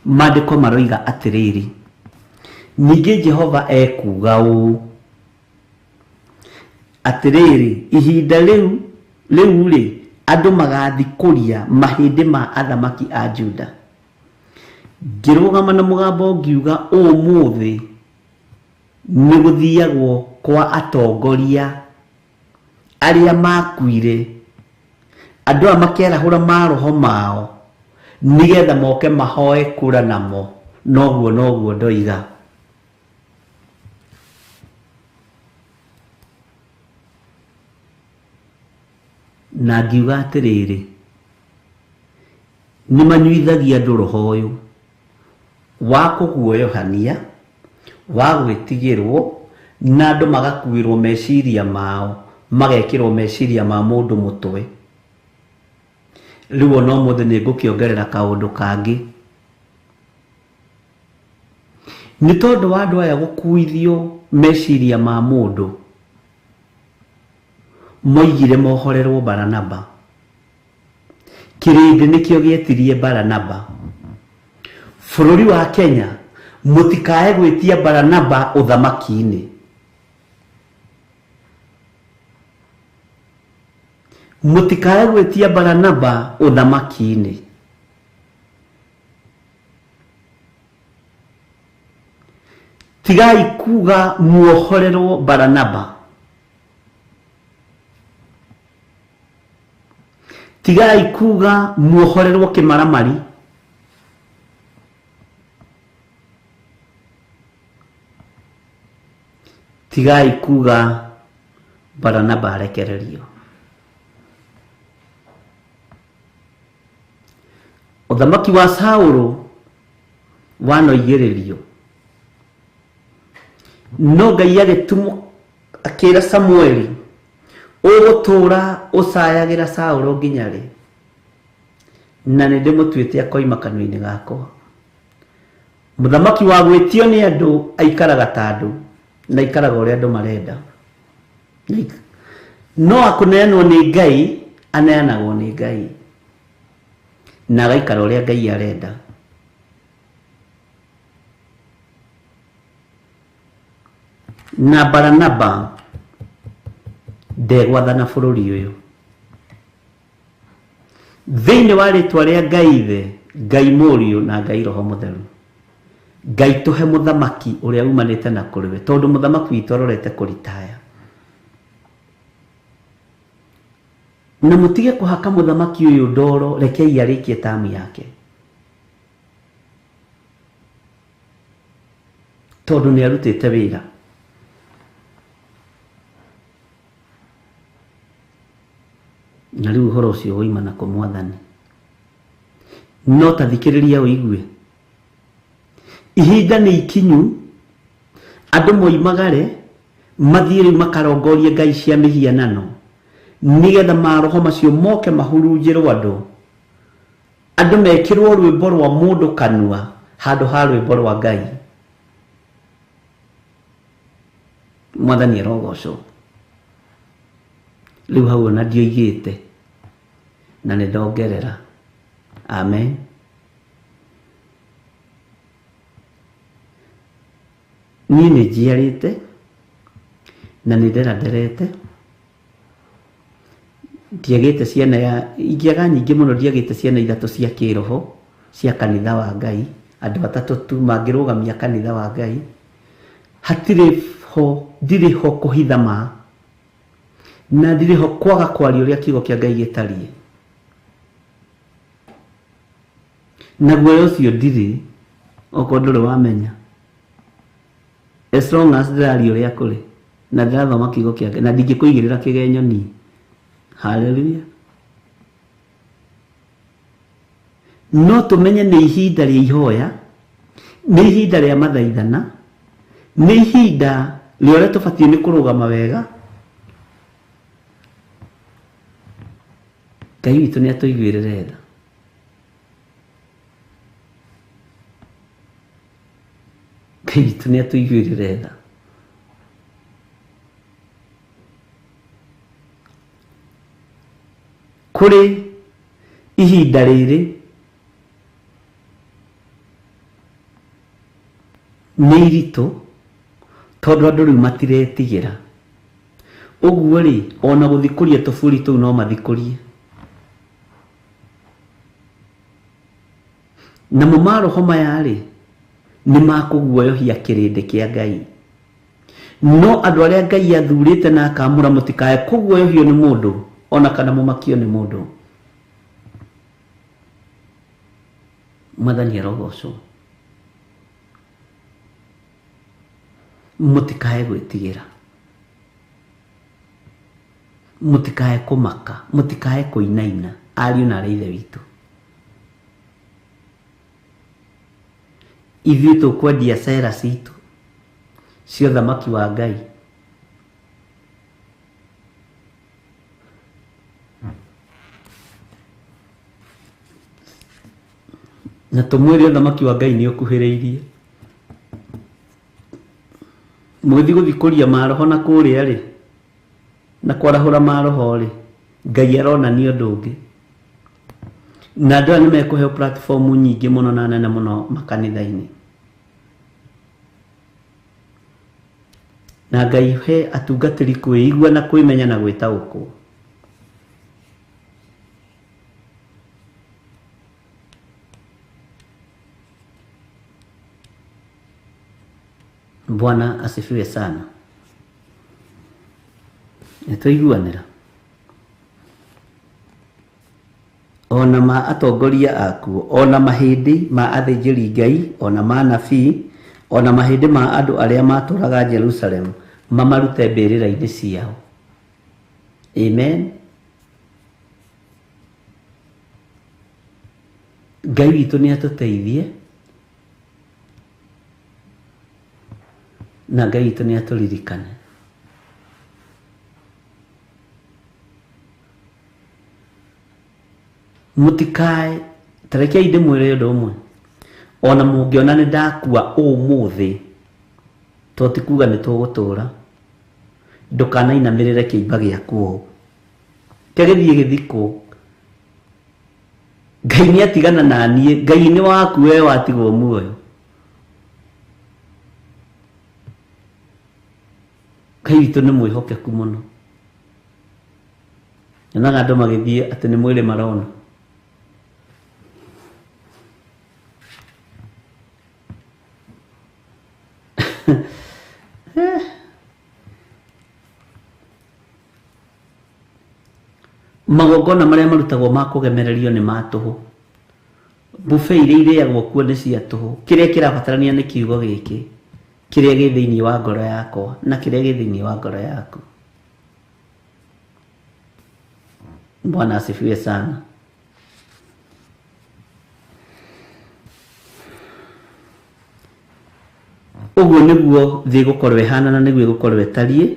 Maandĩko maroiga atĩrĩrĩ, ningĩ Jehova ekuuga ũũ, atĩrĩrĩ, ihinda rĩu rĩ, andũ magathikũria mahĩndĩ ma athamaki a Juda. Ngĩrũgama na mũgambo ngiuga, ũmũthĩ nĩ gũthiagwo kwa atongoria arĩa makuire, andũ aya makerahũra maroho mao nĩgetha moke mahoe kura namo. Noguo noguo ndoiga. Na ngiuga atĩrĩrĩ, nĩ manyuithagia andũ roho ũyũ wa kũguoyohania, wa gwĩtigĩrwo, na andũ magakuĩrwo meciria mao, magekĩrwo meciria ma mũndũ mũtwe. Rĩu ona ũmũthĩ nĩ ngũkĩongerera kaũndũ kangĩ, nĩ tondũ wa andũ aya gũkuithio meciria ma mũndũ, moigire mohorerwo Baranaba. Kĩrĩndĩ nĩkĩo gĩetirie Baranaba. Bũrũri wa Kenya mũtikae gwĩtia Baranaba ũthamaki-inĩ. Mũtikae gwĩtia Baranaba ũthamaki-inĩ. Tigai kuga muohorerwo Baranaba. Tigai kuga muohorerwo kĩmaramari. Tigai kuga Baranaba arekererio. Ũthamaki wa Saũlũ wanoigĩrĩrio, no Ngai agĩtũmwo akĩra Samueli, ũgũtũra ũcayagĩra Saũlũ nginya rĩ? Na nĩ ndĩmũtuĩte akoima kanua-inĩ gakwa. Mũthamaki wa gwĩtio nĩ andũ aikaraga ta andũ, na aikaraga ũrĩa andũ marenda. No akũneanwo nĩ Ngai, aneanagwo nĩ Ngai, na agaikara ũrĩa Ngai arenda. Na Baranaba ndegwathana bũrũri ũyũ. Thĩinĩ wa rĩtwa rĩa Ngai Ithe, Ngai Mũriũ na Ngai Roho Mũtheru, Ngai tũhe mũthamaki ũrĩa umanĩte na kũrĩ we, tondũ mũthamaki witũ arorete kũritaya. Na mũtige kũhaka mũthamaki ũyũ ndoro, rekei arĩkie tamu yake, tondũ nĩ arutĩte wĩra. Na rĩu ũhoro ũcio woima na kũ Mwathani. No ta thikĩrĩria ũigue, ihinda nĩ ikinyu andũ moimagare mathiĩ rĩu makarongorie ngai cia mĩhianano, nĩgetha maroho macio moke mahurunjĩrwo andũ, andũ mekĩrwo rwĩmbo rwa mũndũ kanua handũ ha rwĩmbo rwa Ngai. Mwathani arogocwo. Rĩu hau ona ndioigĩte na nĩ ndongerera. Amen. Niĩ nĩ njiarĩte na nĩ nderanderete, ndiagĩte ciana ya ingĩaga nyingĩ mũno, ndiagĩte ciana ithatũ cia kĩroho cia kanitha wa Ngai, andũ atatũ tu mangĩrũgamia kanitha wa Ngai. Hatirĩ ho, ndirĩ ho kũhitha ma, na ndirĩ ho kwaga kwaria ũrĩa kiugo kĩa Ngai gĩtariĩ. Na guoya ũcio ndirĩ, okorwo ndũrĩ wamenya. As long as ndĩraria ũrĩa kũrĩ na ndĩrathoma kiugo kĩa Ngai na ndingĩkũigĩrĩra kĩgenyo niĩ. Hallelujah. No tũmenye nĩ ihinda rĩa ihoya, nĩ ihinda rĩa mathaithana, nĩ ihinda rĩa ũrĩa tũbatiĩ nĩ kũrũgama wega. Ngai witũ nĩ atũiguĩrĩre tha. Ngai witũ nĩ atũiguĩrĩre tha. Kũrĩ ihinda rĩrĩ nĩ iritũ tondũ andũ rĩu matiretigĩra. Ũguo rĩ, ona gũthikũria tũburi tũu no mathikũrie. Namo maroho maya rĩ, nĩ makũguoyohia kĩrĩndĩ kĩa Ngai. No andũ arĩa Ngai athurĩte na akamũra mũtikae kũguoyohio nĩ mũndũ ona kana mũmakio nĩ mũndũ. Mwathani arogocwo. Mũtikae gwĩtigĩra, mũtikae kũmaka, mũtikae kũinaina, ariũ na arĩa ithe witũ. Ithuĩ tũkwendia cera citũ cia ũthamaki wa Ngai. Na tũmwĩre ũthamaki wa Ngai nĩ ũkuhĩrĩirie. Mũgĩthiĩ gũthikũria maroho na kũrĩa rĩ, na kwarahũra maroho rĩ, Ngai aronania ũndũ ũngĩ. Na andũ aya nĩ mekũheo platform nyingĩ mũno na nene mũno makanitha-inĩ. Na Ngai he atungatĩri kwĩigua na kwĩmenya na gwĩtaũkwo. Bwana asifiwe sana. Nĩtwaiguanĩra. Ona ma atongoria akuo, ona mahĩndĩ ma athĩnjĩri Ngai, ona ma anabii, ona mahĩndĩ ma andũ arĩa matũũraga Jerusalemu, mamarute mbĩrĩra-inĩ ciao. Amen. Ngai witũ nĩ atũteithie na Ngai witũ nĩ atũririkane. Mũtikae, tarekei ndĩmwĩre ũndũ ũmwe, ona mũngĩona nĩ ndakua ũmũthĩ, to ti kuga nĩ tũgũtũra, ndũkanainamĩrĩre kĩimba gĩaku ũũ. Kĩgĩthiĩ gĩthikwo. Ngai nĩ atigana na niĩ, Ngai nĩ waku we watigwo muoyo. Ngai witũ nĩ mwĩhokeku mũno. Nyonaga andũ magĩthiĩ atĩ nĩ mwĩrĩ marona. Magongona marĩa marutagwo ma kũgemererio nĩ ma tũhũ. Buffet iria irĩagwo kuo nĩ cia tũhũ. Kĩrĩa kĩrabatarania nĩ kiugo gĩkĩ, kĩrĩa gĩ thĩinĩ wa ngoro yakwa na kĩrĩa gĩ thĩinĩ wa ngoro yaku. Bwana asifiwe sana. Ũguo nĩguo thĩ ĩgũkorwo ĩhana na nĩguo ĩgũkorwo ĩtariĩ,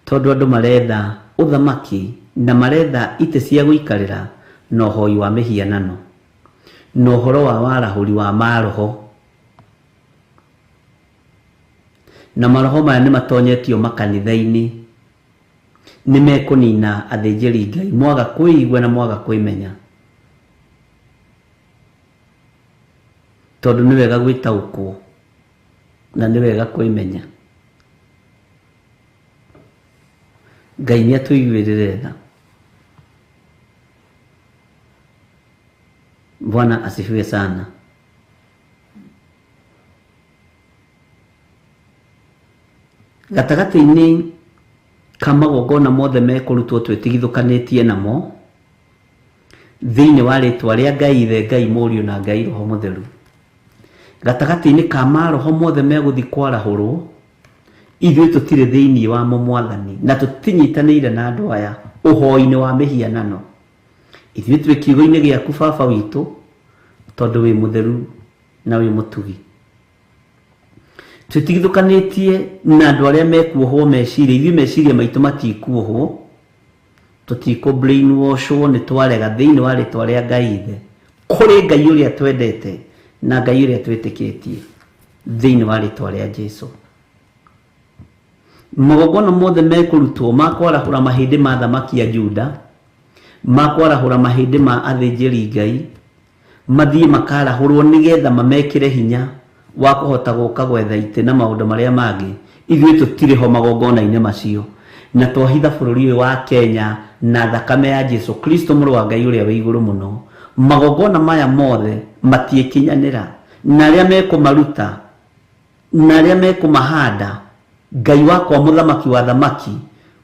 tondũ andũ maretha ũthamaki na maretha itĩ cia gũikarĩra na ũhoi wa mĩhianano na ũhoro wa warahũri wa maroho. Na maroho maya nĩ matonyetio makanitha-inĩ, nĩ mekũnina athĩnjĩri Ngai mwaga kwĩigua na mwaga kwĩmenya, tondũ nĩ wega gwĩtaũkwo na nĩ wega kwĩmenya. Ngai nĩ atũiguĩrĩre tha. Bwana asifiwe sana. Gatagatĩ-inĩ ka magongona mothe mekũrutwo twĩtigithũkanĩtie namo thĩinĩ wa rĩtwa rĩa Ngai Ithe, Ngai Mũriũ na Ngai Roho Mũtheru, gatagatĩ-inĩ ka maroho mothe megũthiĩ kwarahũrwo, Ithuĩ tũtirĩ thĩinĩ wamo Mwathani, na tũtinyitanĩire na andũ aya ũhoi-inĩ wa mĩhianano. Ithuĩ twĩ kiugo-inĩ gĩaku Baba witũ, tondũ wĩ mũtheru na wĩ mũtugi. Tũtigithũkanĩtie na andũ arĩa mekuohwo meciria, ithuĩ meciria maitũ matikuohwo, tũtikũ brainwashwo, nĩ twarega thĩinĩ wa rĩtwa rĩa Ngai Ithe, kũrĩ Ngai ũrĩa twendete na Ngai ũrĩa twĩtĩkĩtie thĩinĩ wa rĩtwa rĩa Jesu. Magongona mothe mekũrutwo ma kwarahũra mahĩndĩ ma thamaki ya Juda, ma kwarahũra mahĩndĩ ma athĩnjĩri Ngai, mathiĩ makarahũrwo nĩgetha mamekĩre hinya wa kũhota gũka gwetha itĩ na maũndũ marĩa mangĩ. Ithuĩ tũtirĩ ho magongona-inĩ macio, na twahitha bũrũri ũyũ wa Kenya na thakame ya Jesu Kristo mũrũ wa Ngai ũrĩa wĩ igũrũ mũno. Magongona maya mothe matiĩkinyanĩra, na arĩa mekũmaruta na arĩa mekũmahanda, Ngai wakwa mũthamaki wa thamaki,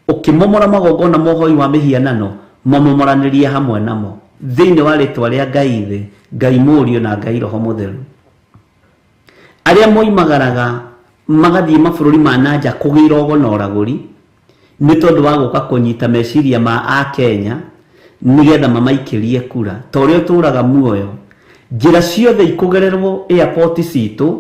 ũkĩmomora magongona mohoi wa mĩhianano, mamomoranĩrie hamwe namo thĩinĩ wa rĩtwa rĩa Ngai Ithe, Ngai Mũriũ na Ngai Roho Mũtheru. Arĩa moimagaraga magathiĩ mabũrũri ma nanja kũgĩra ũgo na ũragũri nĩ tondũ wa gũka kũnyita meciria ma Akenya nĩgetha mamaikĩrie kura, ta ũrĩa ũtũraga muoyo, njĩra ciothe ikũgererwo airport citũ,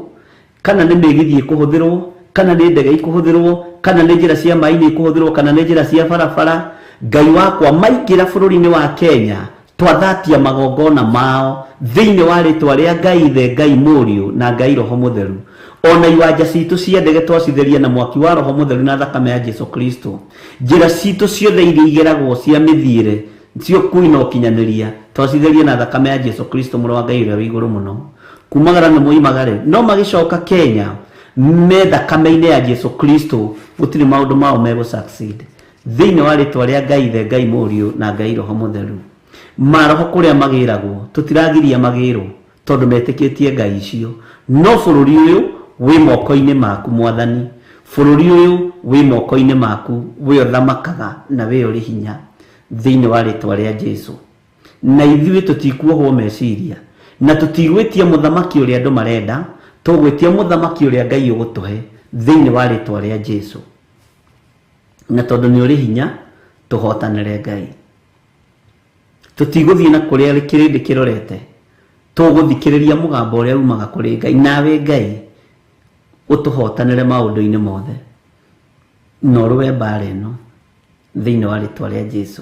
kana nĩ mĩgithi ĩkũhũthĩrwo, kana nĩ ndege ikũhũthĩrwo, kana nĩ njĩra cia maĩ-inĩ ikũhũthĩrwo, kana nĩ njĩra cia barabara, Ngai wakwa maingĩra bũrũri-inĩ wa Kenya, twathatia magongona mao thĩinĩ wa rĩtwa rĩa Ngai Ithe, Ngai Mũriũ na Ngai Roho Mũtheru. Ona iwanja citũ cia ndege twacitheria na mwaki wa Roho Mũtheru na thakame ya Jesu Kristo. Njĩra citũ ciothe iria igeragwo cia mĩthiĩre, cia ũkui na ũkinyanĩria, twacitheria na thakame ya Jesu Kristo mũrũ wa Ngai ũrĩa wĩ igũrũ mũno. Kumagara nĩ moimagare, no magĩcoka Kenya me thakame-inĩ ya Jesu Kristo, gũtirĩ maũndũ mao megũ succeed. Thĩinĩ wa rĩtwa rĩa Ngai Ithe, Ngai Mũriũ na Ngai Roho Mũtheru. Maroho kũrĩa magĩragwo, tũtiragiria magĩrwo tondũ metĩkĩtie Ngai icio. No bũrũri ũyũ wĩ moko-inĩ maku Mwathani, bũrũri ũyũ wĩ moko-inĩ maku, we ũthamakaga na we ũrĩ hinya thĩinĩ wa rĩtwa rĩa Jesu. Na ithuĩ tũtikuohwo meciria, na tũtigwĩtia mũthamaki ũrĩa andũ marenda, tũgwĩtia mũthamaki ũrĩa Ngai ũgũtũhe thĩinĩ wa rĩtwa rĩa Jesu. Na tondũ nĩ ũrĩ hinya, tũhotanĩre Ngai. Tũtigũthiĩ na kũrĩa kĩrĩndĩ kĩrorete, tũgũthikĩrĩria mũgambo ũrĩa umaga kũrĩ Ngai. Nawe Ngai ũtũhotanĩre maũndũ-inĩ mothe, na ũrũe mbara ĩno thĩinĩ wa rĩtwa rĩa Jesu.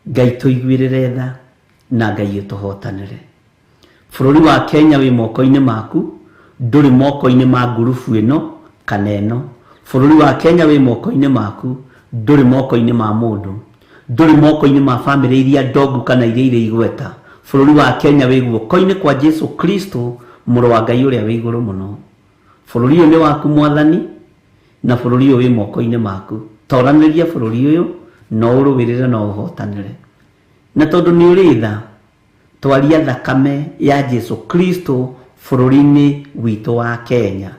Ngai tũiguĩrĩre tha na Ngai ũtũhotanĩre. Bũrũri wa Kenya wĩ moko-inĩ maku, ndũrĩ moko-inĩ ma ngurubu ĩno kana ĩno. Bũrũri wa Kenya wĩ moko-inĩ maku, ndũrĩ moko-inĩ ma mũndũ, ndũrĩ moko-inĩ ma bamĩrĩ iria ndongu kana iria irĩ igweta. Bũrũri wa Kenya wĩ guoko-inĩ kwa Jesu Kristo mũrũ wa Ngai ũrĩa wĩ igũrũ mũno. Bũrũri ũyũ nĩ waku Mwathani, na bũrũri ũyũ wĩ moko-inĩ maku. Toranĩria bũrũri ũyũ, no ũrũĩrĩre na ũhotanĩre. Na tondũ nĩ ũrĩ tha, twaria thakame ya Jesu Kristo bũrũri-inĩ witũ wa Kenya.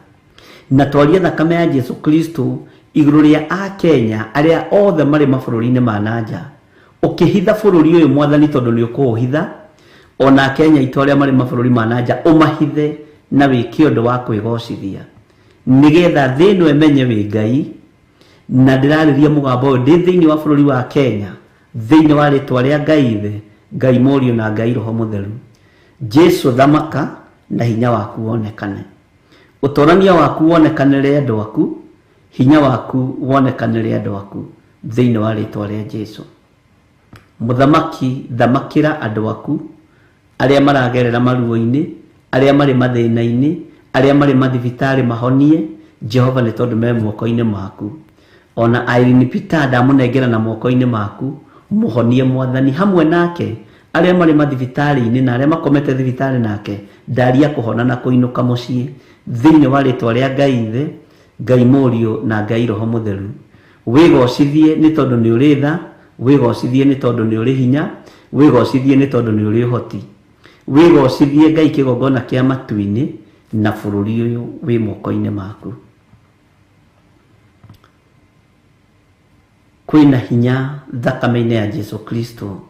Na twaria thakame ya Jesu Kristo igũrũ rĩa Akenya arĩa othe marĩ mabũrũri-inĩ ma nanja. Ũkĩhitha bũrũri ũyũ Mwathani tondũ nĩ ũkũũhitha, ona Akenya aitũ arĩa marĩ mabũrũri ma nanja ũmahithe na wĩke ũndũ wa kwĩgocithia, nĩgetha thĩ ĩno ĩmenye wĩ Ngai. Na ndĩrarĩria mũgambo ũyũ ndĩ thĩinĩ wa bũrũri wa Kenya, thĩinĩ wa rĩtwa rĩa Ngai Ithe, Ngai Mũriũ na Ngai Roho Mũtheru. Jesu thamaka na hinya waku wonekane, ũtorania waku wonekanĩre andũ aku, hinya waku wonekanĩre andũ aku thĩinĩ wa rĩtwa rĩa Jesu. Mũthamaki, thamakĩra andũ aku arĩa maragerera maruo-inĩ, arĩa marĩ mathĩna-inĩ, arĩa marĩ mathibitarĩ mahonie, Jehova nĩ tondũ me moko-inĩ maku. Ona Irene Peter ndamũnengera na moko-inĩ maku, mũhonie Mwathani hamwe nake arĩa marĩ mathibitarĩ-inĩ na arĩa makomete thibitarĩ nake, ndaria kũhona na kũinũka mũciĩ thĩinĩ wa rĩtwa rĩa Ngai Ithe, Ngai Mũriũ na Ngai Roho Mũtheru. Wĩgocithie nĩ tondũ nĩ ũrĩ tha, wĩgocithie nĩ tondũ nĩ ũrĩ hinya, wĩgocithie nĩ tondũ nĩ ũrĩ ũhoti. Wĩgocithie Ngai kĩgongona kĩa matu-inĩ na bũrũri ũyũ wĩ moko-inĩ maku. Kwĩna hinya thakame-inĩ ya Jesu Kristo,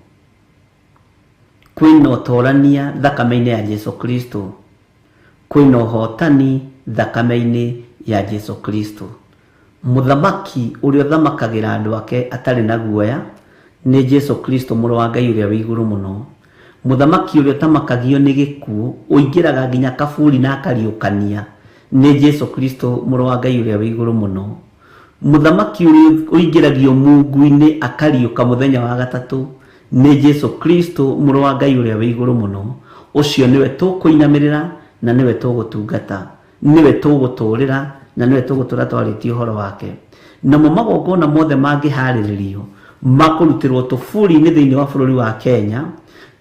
kwĩna ũtorania thakame-inĩ ya Jesu Kristo, kwĩna ũhotani thakame-inĩ ya Jesu Kristo. Mũthamaki ũrĩa ũthamakagĩra andũ ake atarĩ na guoya nĩ Jesu Kristo mũrũ wa Ngai ũrĩa wĩ igũrũ mũno. Mũthamaki ũrĩa ũtamakagio nĩ gĩkuũ, ũingĩraga nginya kaburi na akariũkania nĩ Jesu Kristo mũrũ wa Ngai ũrĩa wĩ igũrũ mũno. Mũthamaki ũrĩa ũingĩragio mungu-inĩ akariũka mũthenya wa gatatũ nĩ Jesu Kristo mũrũ wa Ngai ũrĩa wĩ igũrũ mũno. Ũcio nĩwe tũkũinamĩrĩra na nĩwe tũgũtungata, nĩwe tũgũtũrĩra na nĩwe tũgũtũra twarĩtie ũhoro wake. Namo magongona mothe mangĩharĩrĩrio makũrutĩrwo tũburi-inĩ thĩinĩ wa bũrũri wa Kenya,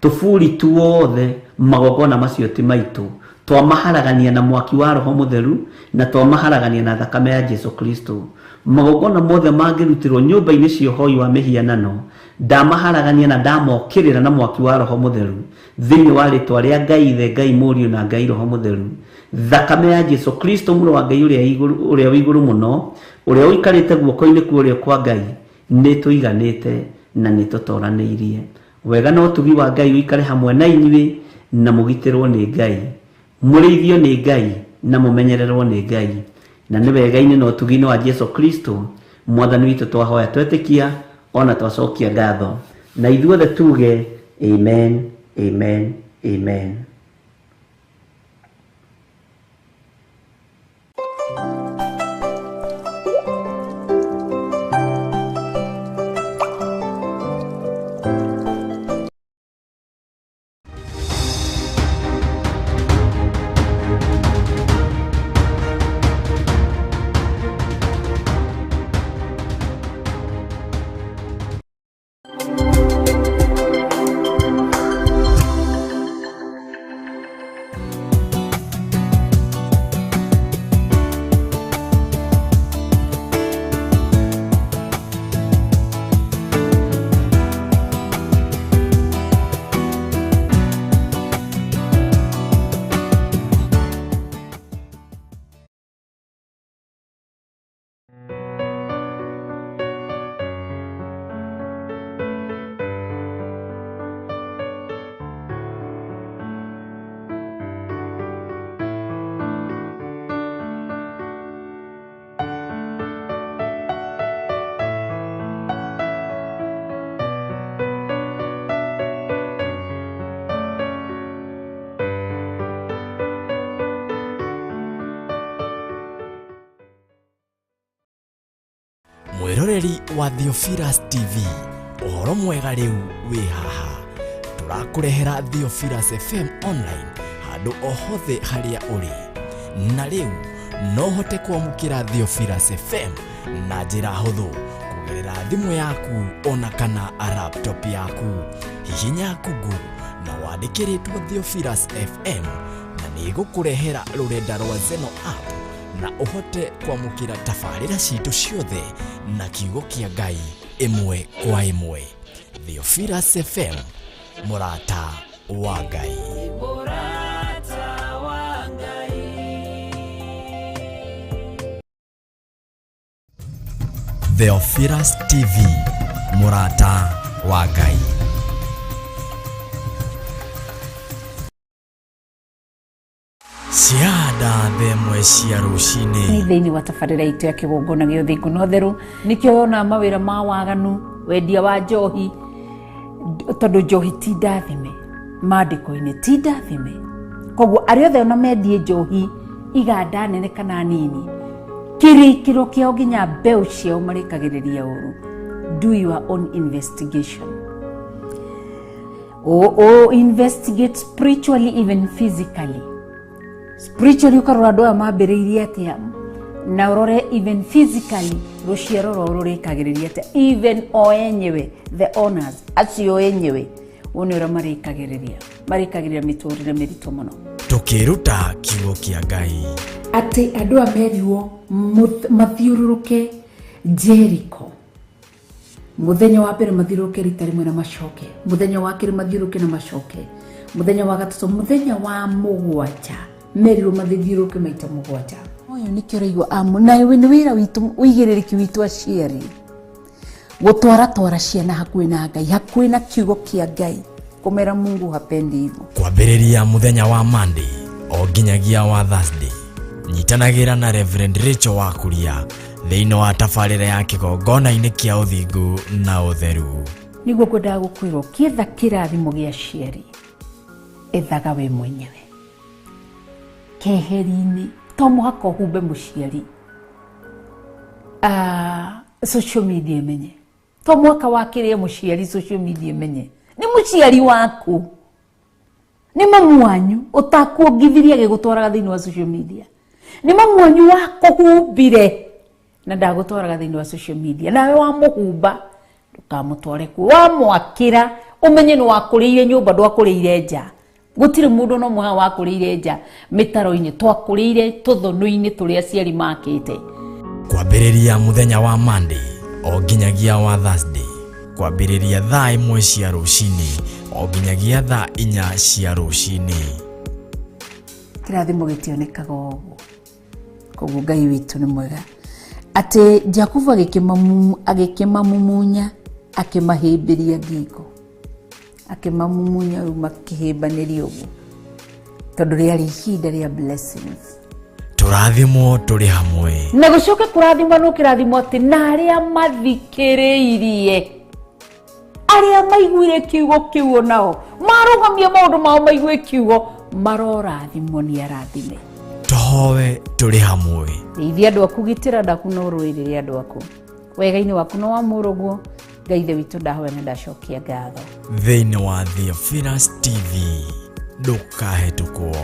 tũburi tuothe magongona macio ti maitũ, twamaharagania na mwaki wa Roho Mũtheru na twamaharagania na thakame ya Jesu Kristo. Magongona mothe mangĩrutĩrwo nyũmba-inĩ cia ũhoi wa mĩhianano, ndamaharagania na ndamokĩrĩra na mwaki wa Roho Mũtheru thĩinĩ wa rĩtwa rĩa Ngai Ithe, Ngai Mũriũ na Ngai Roho Mũtheru. Thakame ya Jesu Kristo mũrũ wa Ngai ũrĩa wĩ igũrũ mũno, ũrĩa ũikarĩte guoko-inĩ kwa ũrĩo kwa Ngai, nĩ tũiganĩte na nĩ tũtoranĩirie. Wega na ũtugi wa Ngai ũikare hamwe na inyuĩ na mũgitĩrwo nĩ Ngai, mũrĩithio nĩ Ngai na mũmenyererwo nĩ Ngai. Na nĩ wega-inĩ na ũtugi-inĩ wa Jesu Kristo mwathani witũ twahoya twetĩkia ona twacokia ngatho, na ithuothe tuge amen, amen, amen. Mwĩroreri wa Theophilus TV, ũhoro mwega rĩu wĩ haha. Tũrakũrehera Theophilus FM online handũ o hothe harĩa ũrĩ. Na rĩu no ũhote kwamũkĩra Theophilus FM na njĩra hũthũ kũgerera thimũ yaku ona kana laptop yaku. Hihinya Google na wandĩke rĩtwa Theophilus FM na nĩ ĩgũkũrehera rũrenda rwa Zeno app na ũhote kwamũkĩra tabarĩra citũ ciothe na kiugo kĩa Ngai ĩmwe kwa ĩmwe. Theophilus FM, mũrata wa Ngai. Mũrata wa Ngai. Theophilus TV, mũrata wa Ngai. Cianda themwe cia rũcinĩ. Nĩ thĩinĩ wa tabarĩra itũ ya kĩgongona gĩa ũthingu na ũtheru, nĩkĩo wona mawĩra ma waganu, wendia wa njohi, tondũ njohi ti ndathime maandĩko-inĩ, ti ndathime. Koguo arĩa othe ona mendie njohi iganda nene kana nini, kĩrĩkĩro kĩao nginya mbeũ ciao marĩkagĩrĩria ũru. Do your own investigation. O investigate spiritually, even physically. Spiritually ũkarora andũ aya mambĩrĩirie atĩa, na ũrore even physically rũciaro rwao rũrĩkagĩrĩria atĩa, even o enyewe the owners acio enyewe wone ũrĩa marĩkagĩrĩria, marĩkagĩrĩria mĩtũrĩre mĩritũ mũno. Tũkĩruta kiugo kĩa Ngai atĩ andũ a merirwo mathiũrũrũke Jericho. Mũthenya wa mbere mathiũrũrũke rita rĩmwe na macoke, mũthenya wa kerĩ mathiũrũrũke na macoke, mũthenya wa gatatũ, mũthenya wa mũgwanja merirwo mathiũrũrũke maita mũgwanja. Ũyũ nĩkĩo ũraigua amu, na nĩ wĩra witũ, ũigĩrĩrĩki witũ aciari gũtwaratwara ciana hakuhĩ na Ngai, hakuhĩ na kiugo kĩa Ngai, kũmera Mungu hapendi hivyo. Kwambĩrĩria mũthenya wa Monday o nginyagia wa Thursday. Nyitanagĩra na Reverend Rachel Wakuria thĩinĩ wa tabarĩra ya kĩgongona-inĩ kĩa ũthingu na ũtheru. Nĩguo ngwendaga gũkwĩra, ũkĩetha kĩrathimo gĩa aciari, ethaga we mwenyewe keheri-inĩ. To mũhaka ũhumbe mũciari social media ĩmenye, to mũhaka wakĩrĩe mũciari social media ĩmenye. Nĩ mũciari waku, nĩ mamu wanyu ũtakuongithirie agĩgũtwaraga thĩinĩ wa social media, nĩ mamu wanyu wakũhumbire na ndagũtwaraga thĩinĩ wa social media. Nawe wamũhumba, ndũkamũtware kuo. Wamwakĩra, ũmenye nĩ wakũrĩire nyũmba, ndwakũrĩire nja. Gũtirĩ mũndũ no mũhaga wakũrĩire nja mĩtaro-inĩ, twakũrĩire tũthũnũ-inĩ tũrĩa aciari makĩte. Kwambĩrĩria mũthenya wa Monday o nginyagia wa Thursday, kwambĩrĩria thaa 1 cia rũcinĩ o nginyagia thaa 4 cia rũcinĩ. Kĩrathimo gĩtionekaga ũguo. Koguo Ngai witũ nĩ mwega atĩ Jakubu agĩkĩmamumunya, akĩmahĩmbĩria ngingo, akĩmamumunya rĩu makĩhĩmbanĩria ũguo, tondũ rĩarĩ ihinda rĩa blessings. Tũrathimwo tũrĩ hamwe. Na gũcoke kũrathimwo nũ kĩrathimwo atĩ na arĩa mathikĩrĩirie, arĩa maiguire kiugo kĩu, onao marũgamie maũndũ mao maigue kiugo, marorathimwo nĩ arathime. Tũhoe tũrĩ hamwe. Teithia andũ aku, gitĩra andũ aku na ũrũĩrĩre andũ aku wega-inĩ waku na wa mũrũguo. Ngai Ithe witũ, ndahoya na ndacokia ngatho. Thĩinĩ wa Theophilus TV, ndũkahĩtũkwo.